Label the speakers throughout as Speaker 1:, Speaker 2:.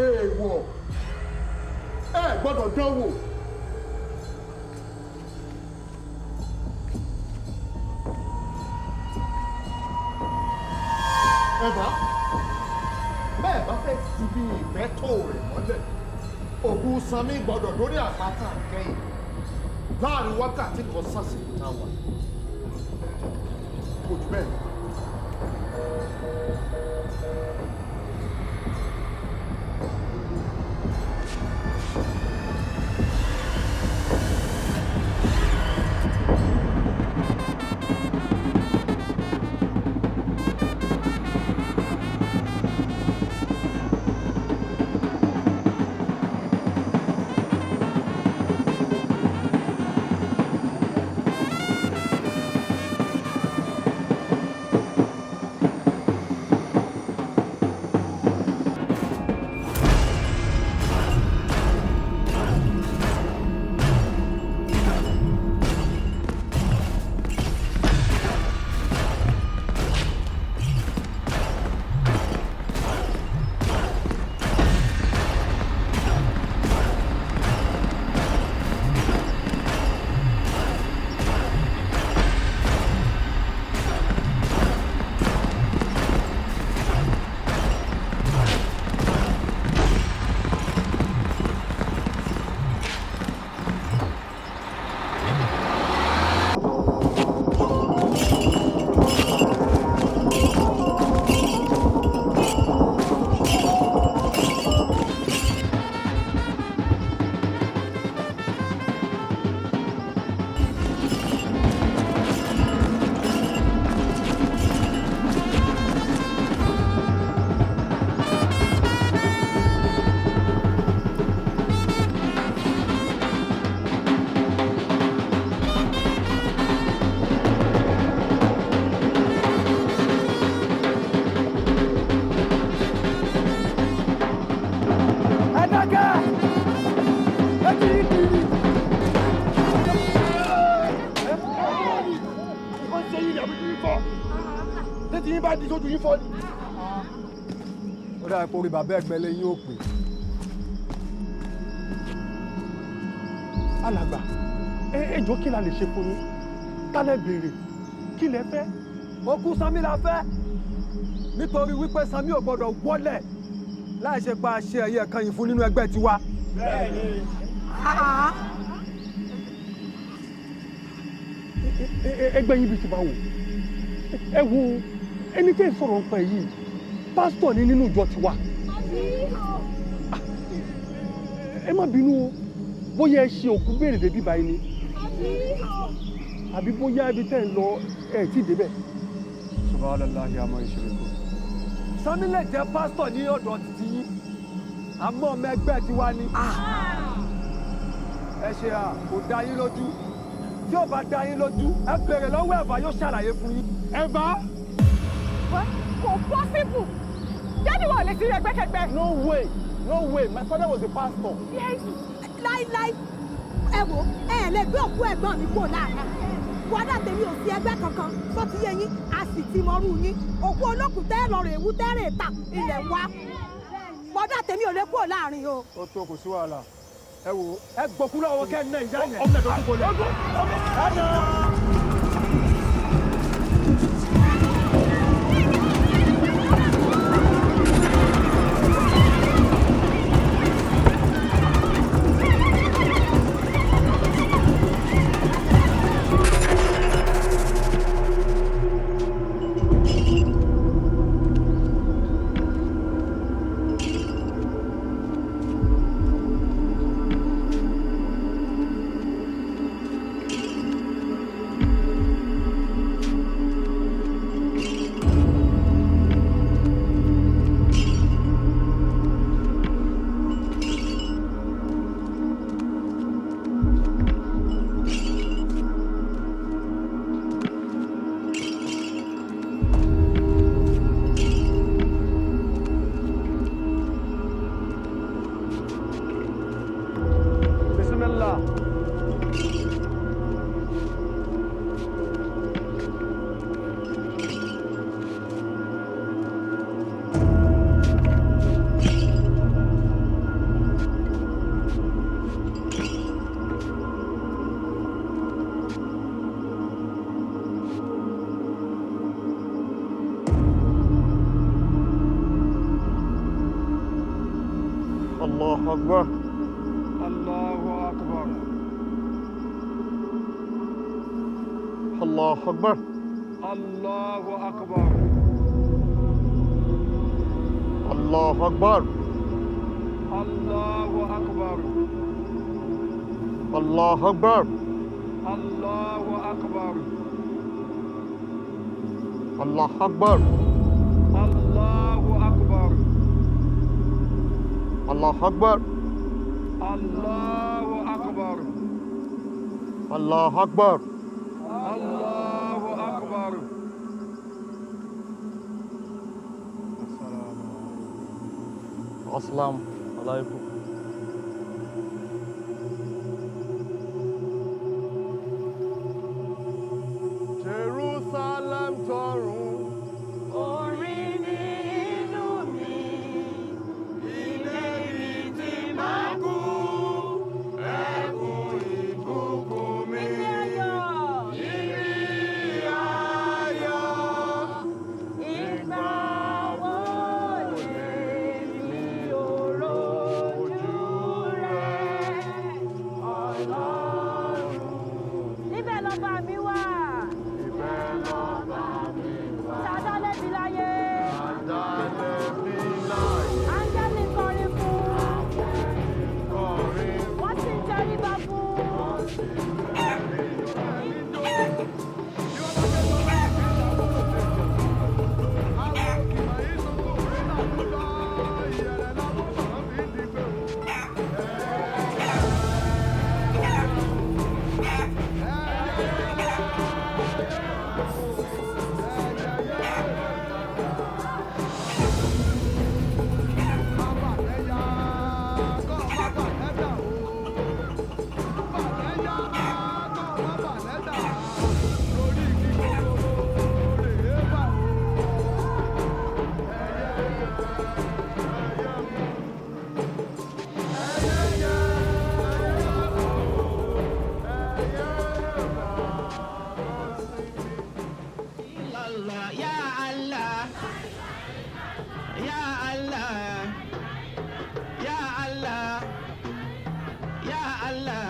Speaker 1: Èèwọ̀, ẹ gbọ́dọ̀ dánwò. Ẹ bá bẹ́ẹ̀ bá fẹ́ ti bí ìgbẹ́ tó rẹ̀ mọ́lẹ̀, òkú Sanmi gbọ́dọ̀ lórí àpáta kẹ́yìn láàrin wákàtí kan sásìkò tá a wà. Kò jù bẹ́ẹ̀ lọ.
Speaker 2: Ẹ dákẹ́, ẹ ti yí kiri.
Speaker 1: Ó ń ṣe yín ní àbíjú yín fọ́ tètè yín bá di sójú yín fọ́ ni.
Speaker 2: Ó dáa pé orí bàbá ẹgbẹ́ lẹ́yìn ò pè.
Speaker 1: Alàgbà, ẹ jọ̀ọ́, kí la lè ṣe fún yín? Tálẹ̀ béèrè, kí lẹ fẹ́?
Speaker 2: Òkú Sanmi la fẹ́, nítorí wípé Sanmi ò gbọ́dọ̀ wọlẹ̀ láì ṣe pa àṣẹ ẹ̀yẹ kan yìí fún nínú ẹgbẹ́ tiwa.
Speaker 3: Ah.
Speaker 1: Ẹgbẹ́ yín bíi ti bá wò. Ẹ wo ẹni tẹ́ ẹ sọ̀rọ̀ nípa yìí, pásítọ̀ ní nínú ìjọ tiwa. Ẹ má bínú o, bóyá ẹ ṣe òkú béèrè débi báyìí ni, àbí bóyá ibi tẹ́ ẹ ń lọ ẹ tí ì débẹ̀.
Speaker 2: Subhanallahi amma yushrikun. Sanmi lè jẹ́ pásítọ̀ ní ọ̀dọ̀ títí yín, àmọ́ ọmọ ẹgbẹ́ tiwa ni. Ẹ ṣe à kò dá yín lójú. Tí ò bá dá yín lójú, ẹ béèrè lọ́wọ́ Ẹ̀fà, yóò ṣàlàyé fún yín.
Speaker 1: Ẹ̀fà.
Speaker 3: Kò possible, daddy wa ò lè sí ẹgbẹ́kẹgbẹ́.
Speaker 1: No way, no way, my father was a pastor.
Speaker 3: Yes. Láíláí, ẹ wò ẹ, lè gbé òkú ẹ̀gbọ́n mi kúrò láàrin wàdà tèmi ò sí ẹgbẹ́ kankan tó ti yé yín, a sì ti mọrú yín. Òkú olókùn tẹ́ lọ rè wú tẹ́rẹ̀ ta ilẹ̀ wa, wàdà tèmi ò lè kúrò láàrin o.
Speaker 2: Ó tó, kò sí wàhálà. Ẹ wò, ẹ gbọ́kú lọ́wọ́ kẹ́ ẹ ná ìyá yẹn.
Speaker 1: Ọmọ ẹ̀dọ́ tó kọ lẹ̀.
Speaker 2: Ẹ nà.
Speaker 1: Allahu Akbar.
Speaker 2: Allahu Akbar.
Speaker 1: Allahu Akbar.
Speaker 2: Allahu Akbar.
Speaker 1: Allahu Akbar.
Speaker 2: Allahu Akbar.
Speaker 1: Allahu Akbar.
Speaker 2: Allahu Akbar.
Speaker 1: Allahu Akbar.
Speaker 2: Allahu Akbar.
Speaker 1: Allahu Akbar.
Speaker 2: Allahu Akbar.
Speaker 1: Allahu Akbar.
Speaker 2: Allahu Akbar.
Speaker 1: Assalamu alaikum. Jerusalem tọ̀run.
Speaker 4: Orin nínú mi, ilé mi ti máa kú,
Speaker 1: Ẹkún ìbùkún mi.
Speaker 4: ilé ayọ̀,
Speaker 1: Ilé ayọ̀.
Speaker 4: Ìgbà wo lèmi ò rojú rẹ, Ọlọ́run? Níbẹ̀ lọ́ba mi wà.
Speaker 1: Ibẹ̀ lọ́ba mi wà.
Speaker 4: Ta dá lẹ́bi láyé.
Speaker 1: Ta dá lẹ́bi láyé.
Speaker 4: Áńgẹ́lì kọrin fún.
Speaker 1: Kọrin.
Speaker 4: Wọ́n sì ń tẹríba fún.
Speaker 5: Allah, ya Allah, ya Allah, ya Allah, ya Allah,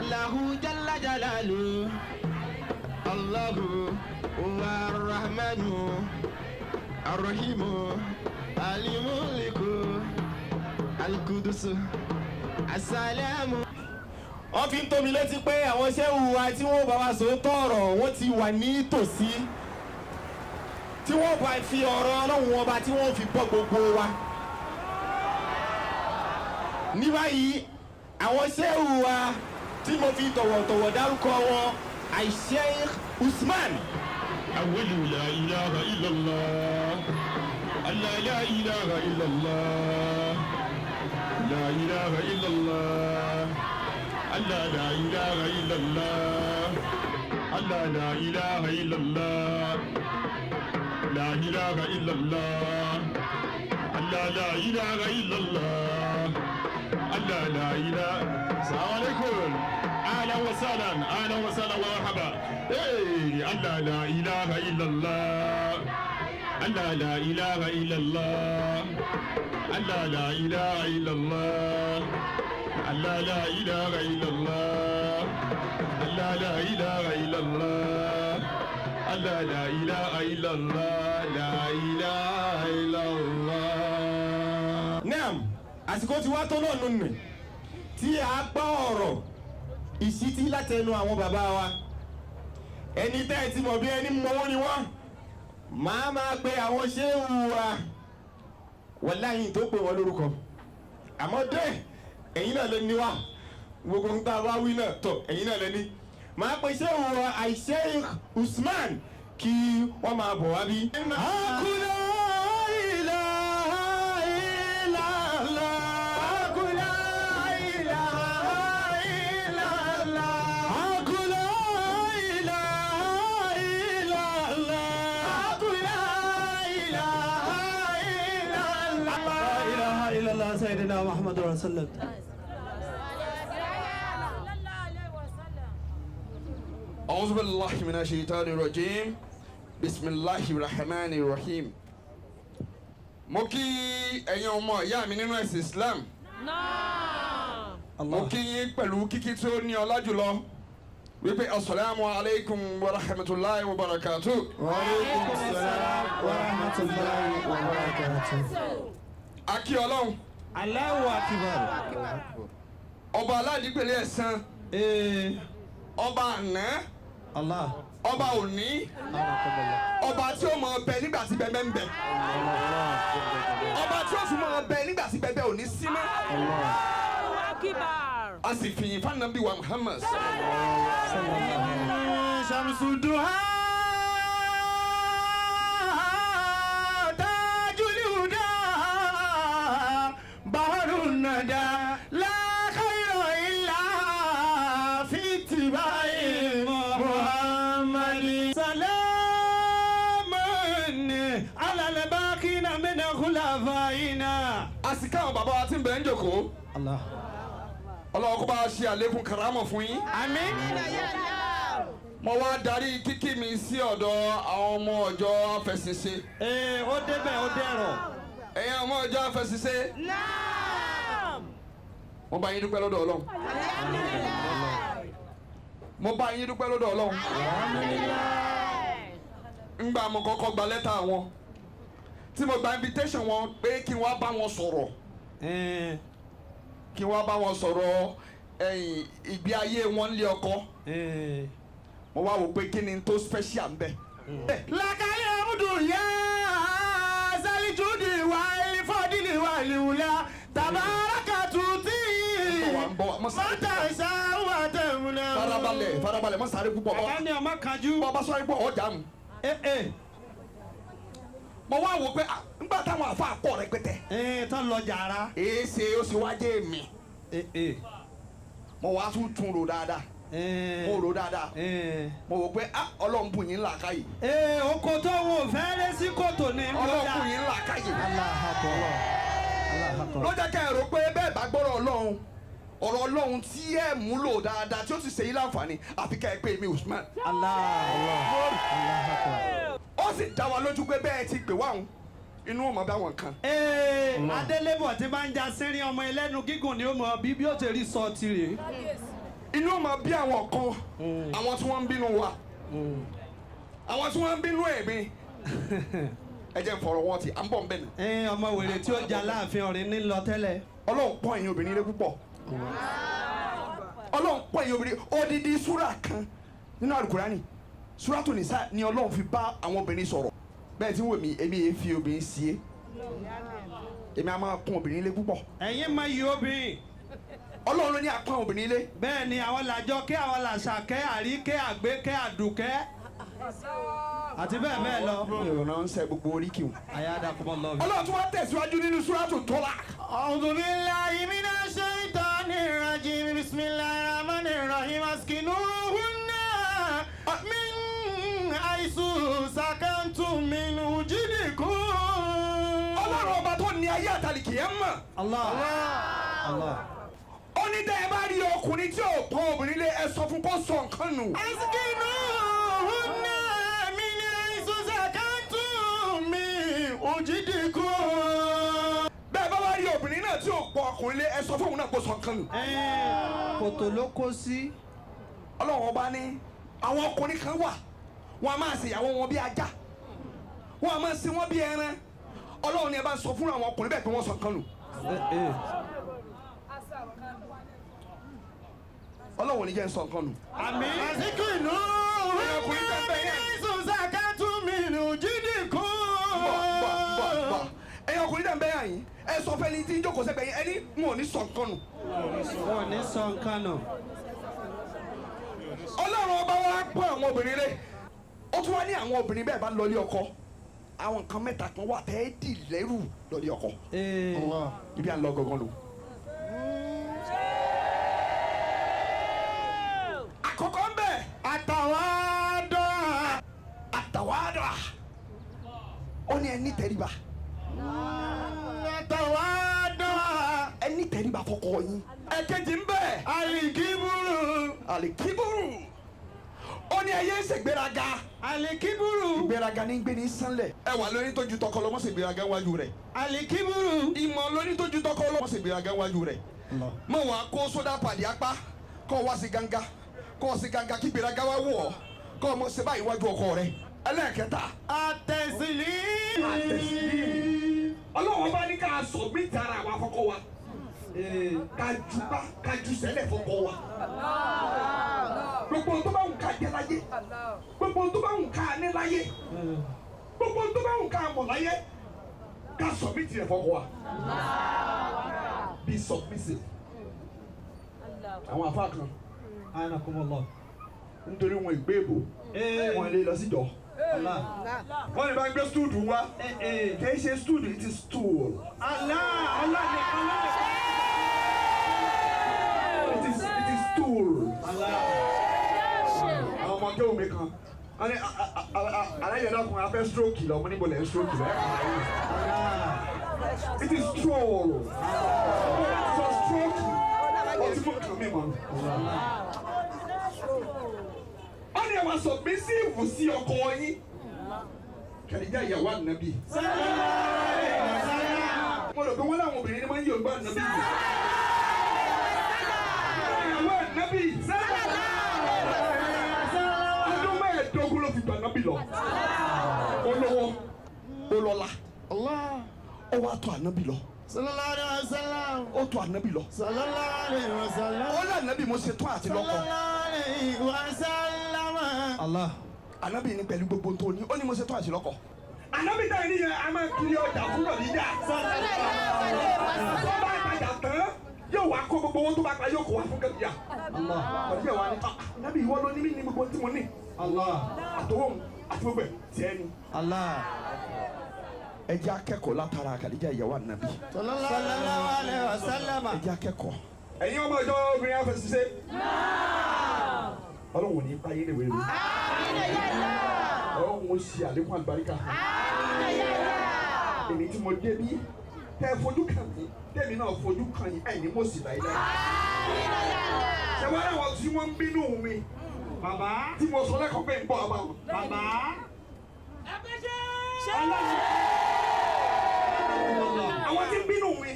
Speaker 5: Allahu jalla jalalu, Allahu huwa ar-Rahmanu, ar-Rahimu, al-Muliku, al-Qudus, as-Salamu. Wọ́n fi ń tó mi létí pé àwọn ṣéwù wa tí wọ́n bá wa sòótọ́ ọ̀rọ̀, wọ́n ti wà ní tòsí, tí wọ́n bá fi ọ̀rọ̀ Ọlọ́run Ọba tí wọ́n fi bọ́ gbogbo wa. Ní báyìí, àwọn ṣéwù wa tí mo fi tọ̀wọ̀tọ̀wọ̀ dárúkọ wọn, Sheikh Usman. Awwalu la ilaha illallah, Allah la ilaha illallah, la ilaha illallah, Allah la ilaha illallah, Allah la ilaha illallah. La ilaha illallah. Allah la ilaha illallah. Allah la ilaha. Assalamu alaikum. Ahlan wa sahlan. Ahlan wa sahlan wa marhaba. Hey, Allah la ilaha illallah. Allah la ilaha illallah. Allah la ilaha illallah. Allah la ilaha illallah. Allah la ilaha illallah. Allah la ilaha illallah. La ilaha illallah. Naam, àsìkò tí wàá tó náà nù nì tí a gbọ́ ọ̀rọ̀ ìṣítí látẹnu àwọn bàbá wa, ẹni tẹ́ ẹ ti mọ̀ bí ẹni mọ̀wó ni wọ́n máa máa pe àwọn ṣéwù wa. Wàláhì, tó pè wọ́n lórúkọ, àmọ́ dé ẹ̀yin náà lè ní wa gbogbo ń tá a bá wí náà tọ̀, ẹ̀yin náà lè ní. Máa pe ṣéwù wa, Sheikh Usman, kí wọ́n máa bọ̀ wá bí. Akula ilaha illallah. Akula ilaha illallah. Akula ilaha illallah. Akula ilaha illallah.
Speaker 6: لا إله إلا الله سيدنا محمد رسول الله.
Speaker 7: أعوذ بالله من الشيطان الرجيم، بسم الله الرحمن الرحيم. Mo kí ẹ̀yin ọmọ ìyá mi nínú ẹ̀sìn Islam. Mo kí yín pẹ̀lú kíkí tí ó ní ọlá jùlọ wípé asalaamu alaykum wa rahmatulahi wa barakatu.
Speaker 6: Wa alaikum salam wa rahmatullahi wa barakatuh.
Speaker 7: A kí Ọlọ́run.
Speaker 6: Allahu akbar.
Speaker 7: Ọba aládìgbèlé ẹ̀san. Ọba àná.
Speaker 6: Allah.
Speaker 7: Ọba òní. Ọba tí ó máa bẹ nígbà tí bẹbẹ ń bẹ. Ọba tí ó tún máa bẹ nígbà tí bẹbẹ ò ní sí mọ́. A sì fìyìn fún wa Muhammad.
Speaker 5: Shamsuduha tajul huda baharun nada la khayra illa fi ittiba'i Muhammadin.
Speaker 6: Salamun ala al-baqina min khulafaina.
Speaker 7: A sì káwọn bàbá wa tí ń bẹ ń jòkó.
Speaker 6: Allah.
Speaker 7: Ọlọ́run kó bá a ṣe àlékún karamọ̀ fún yín.
Speaker 5: Àmín.
Speaker 7: Mo wá darí kíkí mi sí ọ̀dọ̀ àwọn ọmọ ọjọ́ afẹ̀sìnṣe.
Speaker 6: Ó débẹ̀ ó dẹ̀rọ̀.
Speaker 7: Ẹ̀yin ọmọ ọjọ́ afẹ̀sìnṣe. Mo bá yín dúpẹ́ lọ́dọ̀ Ọlọ́run. Mo bá yín dúpẹ́ lọ́dọ̀ Ọlọ́run. Ngbà mo kọ́kọ́ gba lẹ́tà wọn tí mo gba invitation wọn pé kí n wá bá wọn sọ̀rọ̀. Kí wọ́n bá wọn sọ̀rọ̀ ẹ̀yìn ìgbé ayé wọn lé ọkọ. Mo wá wò pé kí ni tó special ń bẹ.
Speaker 5: Lakali amudu ya salijudi wali fadili wali wula tabaraka tuti mata sawa tẹmuna.
Speaker 7: Farabalẹ̀ farabalẹ̀ má sáré púpọ̀.
Speaker 6: Bàbá ni ọmọ kanjú.
Speaker 7: Bọ́ bá sáré púpọ̀ ọjà mu. Mo wá wò pé nígbà táwọn àfa pọ̀ rẹpẹtẹ.
Speaker 6: Tán lọ jàrá.
Speaker 7: Èsè ó sì wá jẹ́ èmi. Mo wá tún tún rò dáadáa. Mo rò dáadáa. Mo wò pé Ọlọ́run bùn yín làákàyè.
Speaker 6: Oko tó wò fẹ́rẹ́ sí kòtò ní lọ́jà.
Speaker 7: Ọlọ́run bùn yín làákàyè. Lọ́jà kẹ́ ẹ̀ rò pé bẹ́ẹ̀ bá gbọ́rọ̀ Ọlọ́run, ọ̀rọ̀ Ọlọ́run tí ẹ̀ múlò dáadáa tí ó sì ṣe yín láǹfààní àfi kẹ́ ẹ pé mi Usman. Ó sì dá wa lójú pé bẹ́ẹ̀ ti pè wá òun inú ọmọ bá wọn kan.
Speaker 6: Adélébọ̀ tí máa ń ja sínrin ọmọ ẹlẹ́nu gígùn ni ó mọ bí ó ti rí sọ tirè.
Speaker 7: Inú ọmọ bí àwọn kan, àwọn tí wọ́n ń bínú wa, àwọn tí wọ́n ń bínú ẹ̀mí. Ẹ jẹ́ n fọ̀rọ̀ wọn ti à ń bọ̀ ń bẹ̀ ni.
Speaker 6: Ọmọ wèrè tí ó ja láàfin ọ̀rìn ní lọ tẹ́lẹ̀.
Speaker 7: Ọlọ́run pọ́n ẹ̀yin obìnrin lé púpọ̀. Ọlọ́run pọ́n ẹ̀yin obìnrin odidi súrà kan nínú Àlùkùránì. Súrátù Nìsá ni Ọlọ́run fi bá àwọn obìnrin sọ̀rọ̀. Bẹ́ẹ̀ tí ń wò mí, èmi yẹn fi obìnrin sí é. Èmi a máa pọ́n obìnrin lé púpọ̀.
Speaker 6: Ẹ̀yin máa yí obìnrin.
Speaker 7: Ọlọ́run ló ní apọ́n obìnrin lé.
Speaker 6: Bẹ́ẹ̀ ni àwọn làjọ kẹ́, àwọn làṣàkẹ́, àríkẹ́, àgbékẹ́, àdùkẹ́ àti bẹ́ẹ̀ bẹ́ẹ̀ lọ.
Speaker 7: Ìrọ̀nà ń sẹ gbogbo oríkì wọn.
Speaker 6: Ayadakumullah.
Speaker 7: Ọlọ́run tún wá tẹ̀síwájú nínú Súrátù Tọ́lá.
Speaker 5: A'udhu billahi minash shaitanir rajim. Bismillahir rahmanir rahim. Askinuhunna min haythu sakantum min wujudikum.
Speaker 7: Ọlọ́run ọba tó ní ayé àtàlìkì yẹn mọ̀.
Speaker 6: Allah. Allah.
Speaker 7: Ó ní tẹ́ ẹ bá rí ọkùnrin tí ò pọ́n obìnrin lé, ẹ sọ fún kó sọ nǹkan nù.
Speaker 5: Askinuhunna min haythu sakantum min wujudikum.
Speaker 7: Bẹ́ẹ̀ bá wá rí obìnrin náà tí ò pọ́n ọkùnrin lé, ẹ sọ fún òun náà kó sọ nǹkan nù.
Speaker 6: Kòtò ló kó sí.
Speaker 7: Ọlọ́run ọba ní àwọn ọkùnrin kan wà, wọn a máa ṣe ìyàwó wọn bí ajá, wọn a máa ṣe wọn bí ẹran. Ọlọ́run ni ẹ bá sọ fún àwọn ọkùnrin bẹ́ẹ̀ pé wọ́n sọ nǹkan nù. Ọlọ́run ní jẹ́ ń sọ nǹkan nù.
Speaker 6: Àmín.
Speaker 5: Askinuhunna min haythu sakantum min wujudikum.
Speaker 7: Ẹ̀yin ọkùnrin tẹ̀ ń bẹ́ yàn yín, ẹ sọ fẹ́ni tí ń jókòó sẹ́gbẹ̀ẹ́ yín, ẹni n ò ní sọ nǹkan nù.
Speaker 6: Wọn ò ní sọ nǹkan nù.
Speaker 7: Ọlọ́run ọba wa pọ́n àwọn obìnrin lé. Ó tún wá ní àwọn obìnrin bẹ́ẹ̀ bá lọlé ọkọ, àwọn nǹkan mẹ́ta kan wà tẹ́ ẹ́ dì lẹ́rù lọlé ọkọ. Ibi à ń lọ gangan lò. Àkọ́kọ́ ń bẹ̀.
Speaker 5: Àtàwádọ́.
Speaker 7: Àtàwádọ́. Ó ní ẹ ní tẹríba.
Speaker 5: Àtàwádọ́.
Speaker 7: Ẹ ní tẹríba fọ́kọ yín. Ẹ̀kejì ń bẹ̀.
Speaker 5: Àlìkíbúrú.
Speaker 7: Àlìkíbúrú. Ó Ó ní ẹyẹ ń ṣègbéraga.
Speaker 6: Alikiburu.
Speaker 7: Ìgbéraga ní gbé ní sánlẹ̀. Ẹ wà lórí tó ju tọkọ lọ, mọ́ ṣègbéraga wájú rẹ̀.
Speaker 6: Alikiburu.
Speaker 7: Ìmọ̀ lórí tó ju tọkọ lọ, mọ́ ṣègbéraga wájú rẹ̀. Mọ̀ wá kó sódà pàdé apá, kọ́ wá sí ganga, kọ́ sí ganga kí gbéraga wá wọ̀ ọ́, kọ́ ọmọ ṣe báyìí wájú ọkọ rẹ̀. Ẹlẹ́ẹ̀kẹta.
Speaker 6: Atẹ̀sílì.
Speaker 7: Ọlọ́run bá ní ká sọ̀mìtì ara wa fọ́kọ wa, ká jùbá ká ju sẹ́lẹ̀ fọ́kọ wa. Gbogbo tó bá wù ká jẹ láyé, gbogbo tó bá wù ká ní láyé, gbogbo tó bá wù ká mọ̀ láyé, ká sọ̀mìtì rẹ̀ fọ́kọ wa. Be submissive. Àwọn afa kan
Speaker 6: Anakumullah.
Speaker 7: nítorí wọn ìgbé èbò, wọn lè lọ síjọ. Wọ́n lè bá ń gbé stúdù wá. Kì í ṣe stúdù, it is stool.
Speaker 6: Allah Allah nìkan ló lè.
Speaker 7: It is stool. Àwọn ọmọ akéwì mi kan wọ́n ní aláyẹ̀dọ́kùnrin afẹ́ stroke lọ, mo níbo lẹ́ ń stroke lọ. It is stroll. So stroke ọtí mú kàn mí mọ́. Wọ́n ní ẹ wá submissive sí ọkọ yín. Kàdíjà ìyàwó ànábì. Mo rò pé wọ́n láwọn obìnrin ni wọ́n ń yí ògbà ànábì. Ìyàwó ànábì. Ọdún 15 ló fi gbà ànábì lọ. Ó lówó, ó lọ́lá. Ó wá tọ̀ ànábì lọ.
Speaker 5: Sallallahu alaihi wasallam.
Speaker 7: Ó tọ̀ ànábì lọ.
Speaker 5: Sallallahu alaihi wasallam.
Speaker 7: Ó lé ànábì mo ṣe tán àti lọ́kọ.
Speaker 5: Sallallahu alaihi wasallam.
Speaker 6: Allah.
Speaker 7: Ànábì ní pẹ̀lú gbogbo tó ní, ó ní mo ṣe tán àti lọ́kọ. Ànábì táyà níyẹn a máa kiri ọjà fún Rọ̀díjà. Tó bá tajà tán, yóò wá kó gbogbo owó tó bá pa yóò kó wá fún Kàdíjà. Kàdíjà wa ni, "Ah, Ànábì ìwọ ló ní mí ní gbogbo tí mo ní.
Speaker 6: Allah.
Speaker 7: Àtọwọ́ mu àti gbogbo ẹ̀ tiẹ̀ ni."
Speaker 6: Allah.
Speaker 7: Ẹ jẹ́ akẹ́kọ̀ọ́ látara Kàdíjà ìyàwó Ànábì.
Speaker 6: Sallallahu alaihi wasallam.
Speaker 7: Ẹ jẹ́ akẹ́kọ̀ọ́. Ẹ̀yin ọmọ ìjọ obìnrin afẹsíṣe. Ọlọ́run ò ní bá yín léwé rẹ̀. Ọlọ́run ó ṣe àlékún àlùbáríkà. Èmi tí mo dé bí tẹ́ ẹ fojú kàn mí, tẹ́mi náà fojú kàn yín, ẹ̀yin mo sì láyé. Ṣé wàá rẹ̀ wọ́n tí wọ́n ń bínú mi
Speaker 6: Bàbá.
Speaker 7: tí mo sọ lẹ́kọ̀ọ́ pé ń bọ̀ ọba wọn?
Speaker 6: Bàbá.
Speaker 7: Àwọn tí ń bínú mi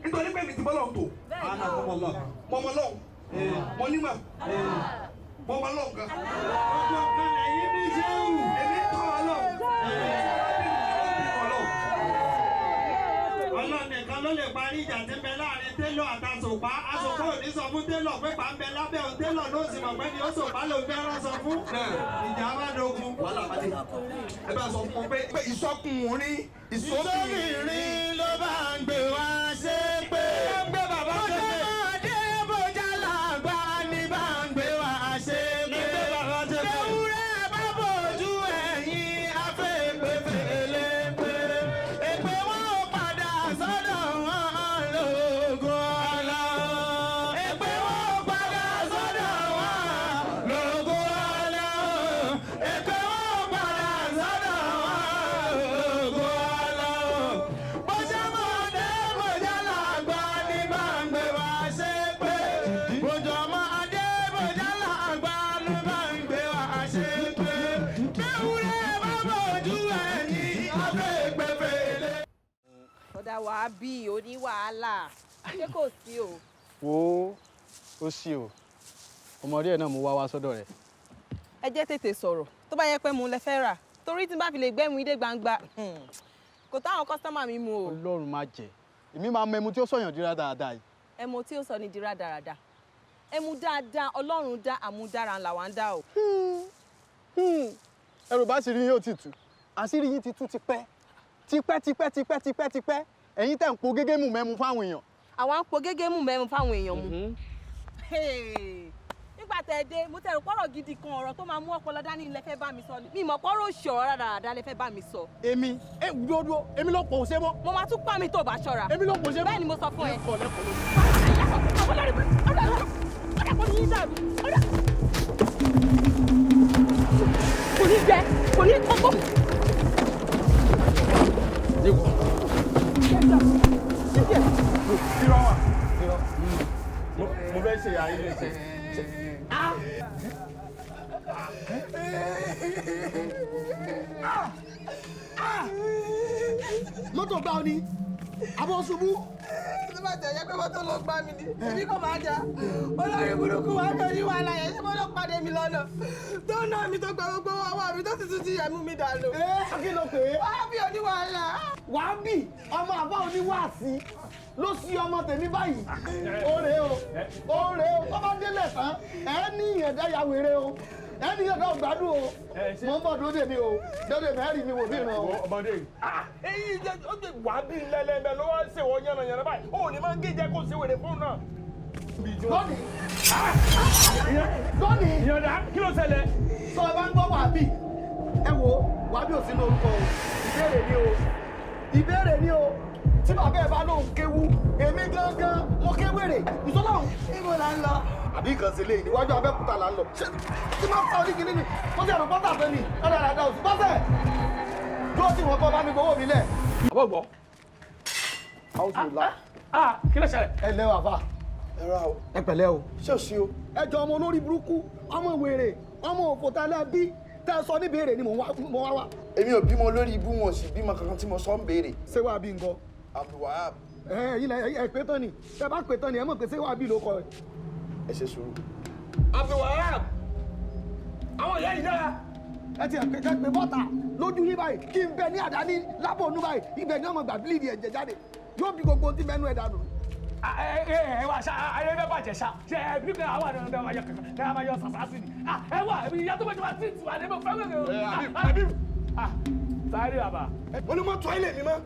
Speaker 7: nítorí pé mi ti bọ́ lọ́hùn tó,
Speaker 6: Anakumullah.
Speaker 7: mo mọ lọ́hùn, mo nímọ̀, mo mọ lọ́hùn gan.
Speaker 6: Gbogbo kan lẹ́yìn ní Jéhù.
Speaker 7: Èmi ń tọ́ ọ lọ́hùn.
Speaker 6: Ọlọ́run nìkan ló lè parí ìjà tí ń bẹ láàrin télọ̀ àtàsòpá. Asòpá ò ní sọ fún télọ̀ pé pà ń bẹ lábẹ́ òun, télọ̀ ló sì mọ̀ pé ni ó sòpá ló ń fẹ́ ránṣọ fún. Ìjà bá dogun.
Speaker 7: Wàhálà bá dé. Ẹ bá sọ fún wọn pé ìsọkùnrin ìsọbìnrin
Speaker 5: ló bá ń gbé wá ṣe pé.
Speaker 6: Ń gbé bàbá
Speaker 5: Bójá
Speaker 6: ṣépè.
Speaker 5: máa dé bójá làgbà ní bá ń gbé wá ṣe pé.
Speaker 6: Ń gbé bàbá ṣépè.
Speaker 5: Ewúrẹ́ bá bójú ẹ̀yìn afẹ́fẹ́fẹ́lẹ́ pé. Èpè wọn ò padà sọ́dọ̀ wọn lógo ọ̀la. Èpè wọn ò padà sọ́dọ̀ wọn lógo ọ̀la. Èpè wọn ò padà sọ́dọ̀ wọn lógo ọ̀la. Bójá máa dé bójá làgbà ní bá ń gbé wá ṣe pé. Bójá máa dé bójá làgbà ní bá ń gbé wá ṣe pé. Bẹ́wúrẹ́ bá bójú ẹ̀yìn afẹ́gbẹ́fẹ́lẹ́.
Speaker 8: Ọ̀dà wàá bí oníwàhálà, ṣé kò sí o?
Speaker 9: Wo ó sì o, ọmọdé ẹ náà mo wá wá sọ́dọ̀ rẹ̀.
Speaker 8: Ẹ jẹ́ tètè sọ̀rọ̀ tó bá yẹ pé mo lẹ fẹ́ rà, torí tí n bá fi lè gbẹ́mu idé gbangba, kò táwọn kọ́sítọ́mà mi mu o.
Speaker 9: Ọlọ́run má jẹ́ èmi máa mọ ẹmu tí ó sọ̀yàn dira dáadáa yìí.
Speaker 8: Ẹmu tí ó sọ ni di rádaràda, ẹmu dáadáa Ọlọ́run dá àmúdára là wá ń dá o.
Speaker 9: Ẹrù bá sì rí yín ó ti tú, àṣírí yín ti tú tipẹ́ tipẹ́ tipẹ́ tipẹ́ tipẹ́ tipẹ́, ẹ̀yin tẹ̀ ń po gégé mù mẹ́mu fáwọn èèyàn.
Speaker 8: Àwa ń po gégé mù mẹ́mu fáwọn èèyàn mu. Hey, nígbà tẹ ẹ dé mo tẹ rò pọ̀rọ̀ gidi kan, ọ̀rọ̀ tó máa mú ọpọlọ dání lẹ fẹ́ bá mi sọ ni, mi mọ̀ pọ̀rọ̀ òṣì ọ̀rọ̀ rádaràda lẹ fẹ́ bá mi sọ.
Speaker 9: Èmi ẹ dúró dúró, èmi ló pò ṣe mọ́.
Speaker 8: Mo máa tún pa mi tó bá ṣọ́ra.
Speaker 9: Èmi ló pò ṣe mọ́.
Speaker 8: Bẹ́ẹ̀ ni mo sọ fún ẹ.
Speaker 9: Lẹ́kọ̀ọ́ lẹ́kọ̀ọ́ ló.
Speaker 8: Kò ní jẹ, kò ní kókó.
Speaker 5: Irọ́ wà. Mo fẹ́ ṣe àyè lè ṣe.
Speaker 1: Mọ́tò gbá ọ ni àbọ̀ ṣubú.
Speaker 10: Tó bá tẹ̀ yẹ pé mọ́tò ló gbá mi ni, èmi kò máa jà. Olórí burúkú wa tó ní wàhálà yẹn, ṣé mo lọ pàdé mi lọ́nà? Tó ná mi tó gba gbogbo ọwọ́ mi tó sì tún ti yẹ̀mú mi dànù.
Speaker 1: Kí ló pè é?
Speaker 10: Wàá bí oníwàhálà.
Speaker 1: Wàá bì ọmọ àbá oníwàásí ló sí ọmọ tèmi báyìí. Ó rèé o, ó rèé o, tó bá délẹ̀ tán, ẹ ní ìyẹ̀dá ya wèrè o, ẹ ní ìyẹ̀dá ọ̀gbádùn o, mo ń bọ̀ dúró dè mí o, dúró dè mẹ́rin mi wò bí ìran o.
Speaker 11: Ọmọdé yìí. Èyí jẹ́ ó ti wà bí lẹ́lẹ́bẹ̀ ló wá ń ṣèwọ yánnayànna báyìí. Ó ní máa ń gé jẹ́ kó ṣe wèrè fún náà.
Speaker 1: Lónìí. Lónìí.
Speaker 11: Ìyọ̀dá kí ló ṣẹlẹ̀?
Speaker 1: Sọ ẹ bá ń gbọ́ wàbí. Ẹ wo wàbí ò sínú orúkọ o. Ìbéèrè ni o. Ìbéèrè ni o. Tí bàbá ẹ bá lóun kéwú, èmi gángan mo kéwèrè. Ìsọlọ́run.
Speaker 10: Ibo la ń lọ?
Speaker 1: Àbí nǹkan ṣe léyìn níwájú Abẹ́òkúta là ń lọ. Ṣé tí máa ń fa oníkìní ni? Mo ti ẹ̀rù pọ́tà fẹ́ mi. Ọ̀dà àdá òsì bọ́sẹ̀. Dúró tí wọ́n kọ́ bá mi gbowó mi lẹ̀.
Speaker 11: Àbọ̀ gbọ́. Kí ló ṣẹlẹ̀?
Speaker 1: Ẹ lẹ́ wà fà.
Speaker 7: Ẹ rà o.
Speaker 1: Ẹ pẹ̀lẹ́ o.
Speaker 7: Ṣé o sí o?
Speaker 1: Ẹ jọ ọmọ olórí burúkú, ọmọ wèrè, ọmọ òfòtálẹ́ bí tẹ́ ẹ sọ ní béèrè ni mò ń wá wá.
Speaker 7: Èmi ò bímọ lórí ibú wọn sì bímọ kankan tí mo sọ ń béèrè.
Speaker 1: Ṣé wàá bí nǹkan?
Speaker 7: Abdulwahab.
Speaker 1: Ẹ yìí lẹ ẹ pé tán ni, ẹ bá pé tán ni ẹ mọ̀ pé ṣé wàá bí ló kọ ẹ.
Speaker 7: Ẹ ṣe sùúrù.
Speaker 11: Abdulwahab, àwọn ìyá yìí dára.
Speaker 1: Ẹ ti ẹ̀ pé bọ́ta lójú yín báyìí kí n bẹ ní àdáni lábọ̀ ònú báyìí ibẹ̀ ni ọmọ gbà bílíìdì ẹ̀jẹ̀ jáde yóò bí gbogbo ohun tí mẹ́nu ẹ̀ dànù.
Speaker 11: Ẹ wá ṣá ayé bẹ́ẹ̀ bàjẹ́ ṣá ṣe ẹ bí pé àwọn àdàlọ́ náà máa yọ kankan náà máa yọ sàṣà sí ni ẹ wá ìyá tó bá jọba sí tiwa ní mo fẹ́ wẹ̀rẹ̀ o.
Speaker 7: Àbí
Speaker 11: sáré bàbá.
Speaker 7: Olúmọ tọ́ ilé mi mọ́.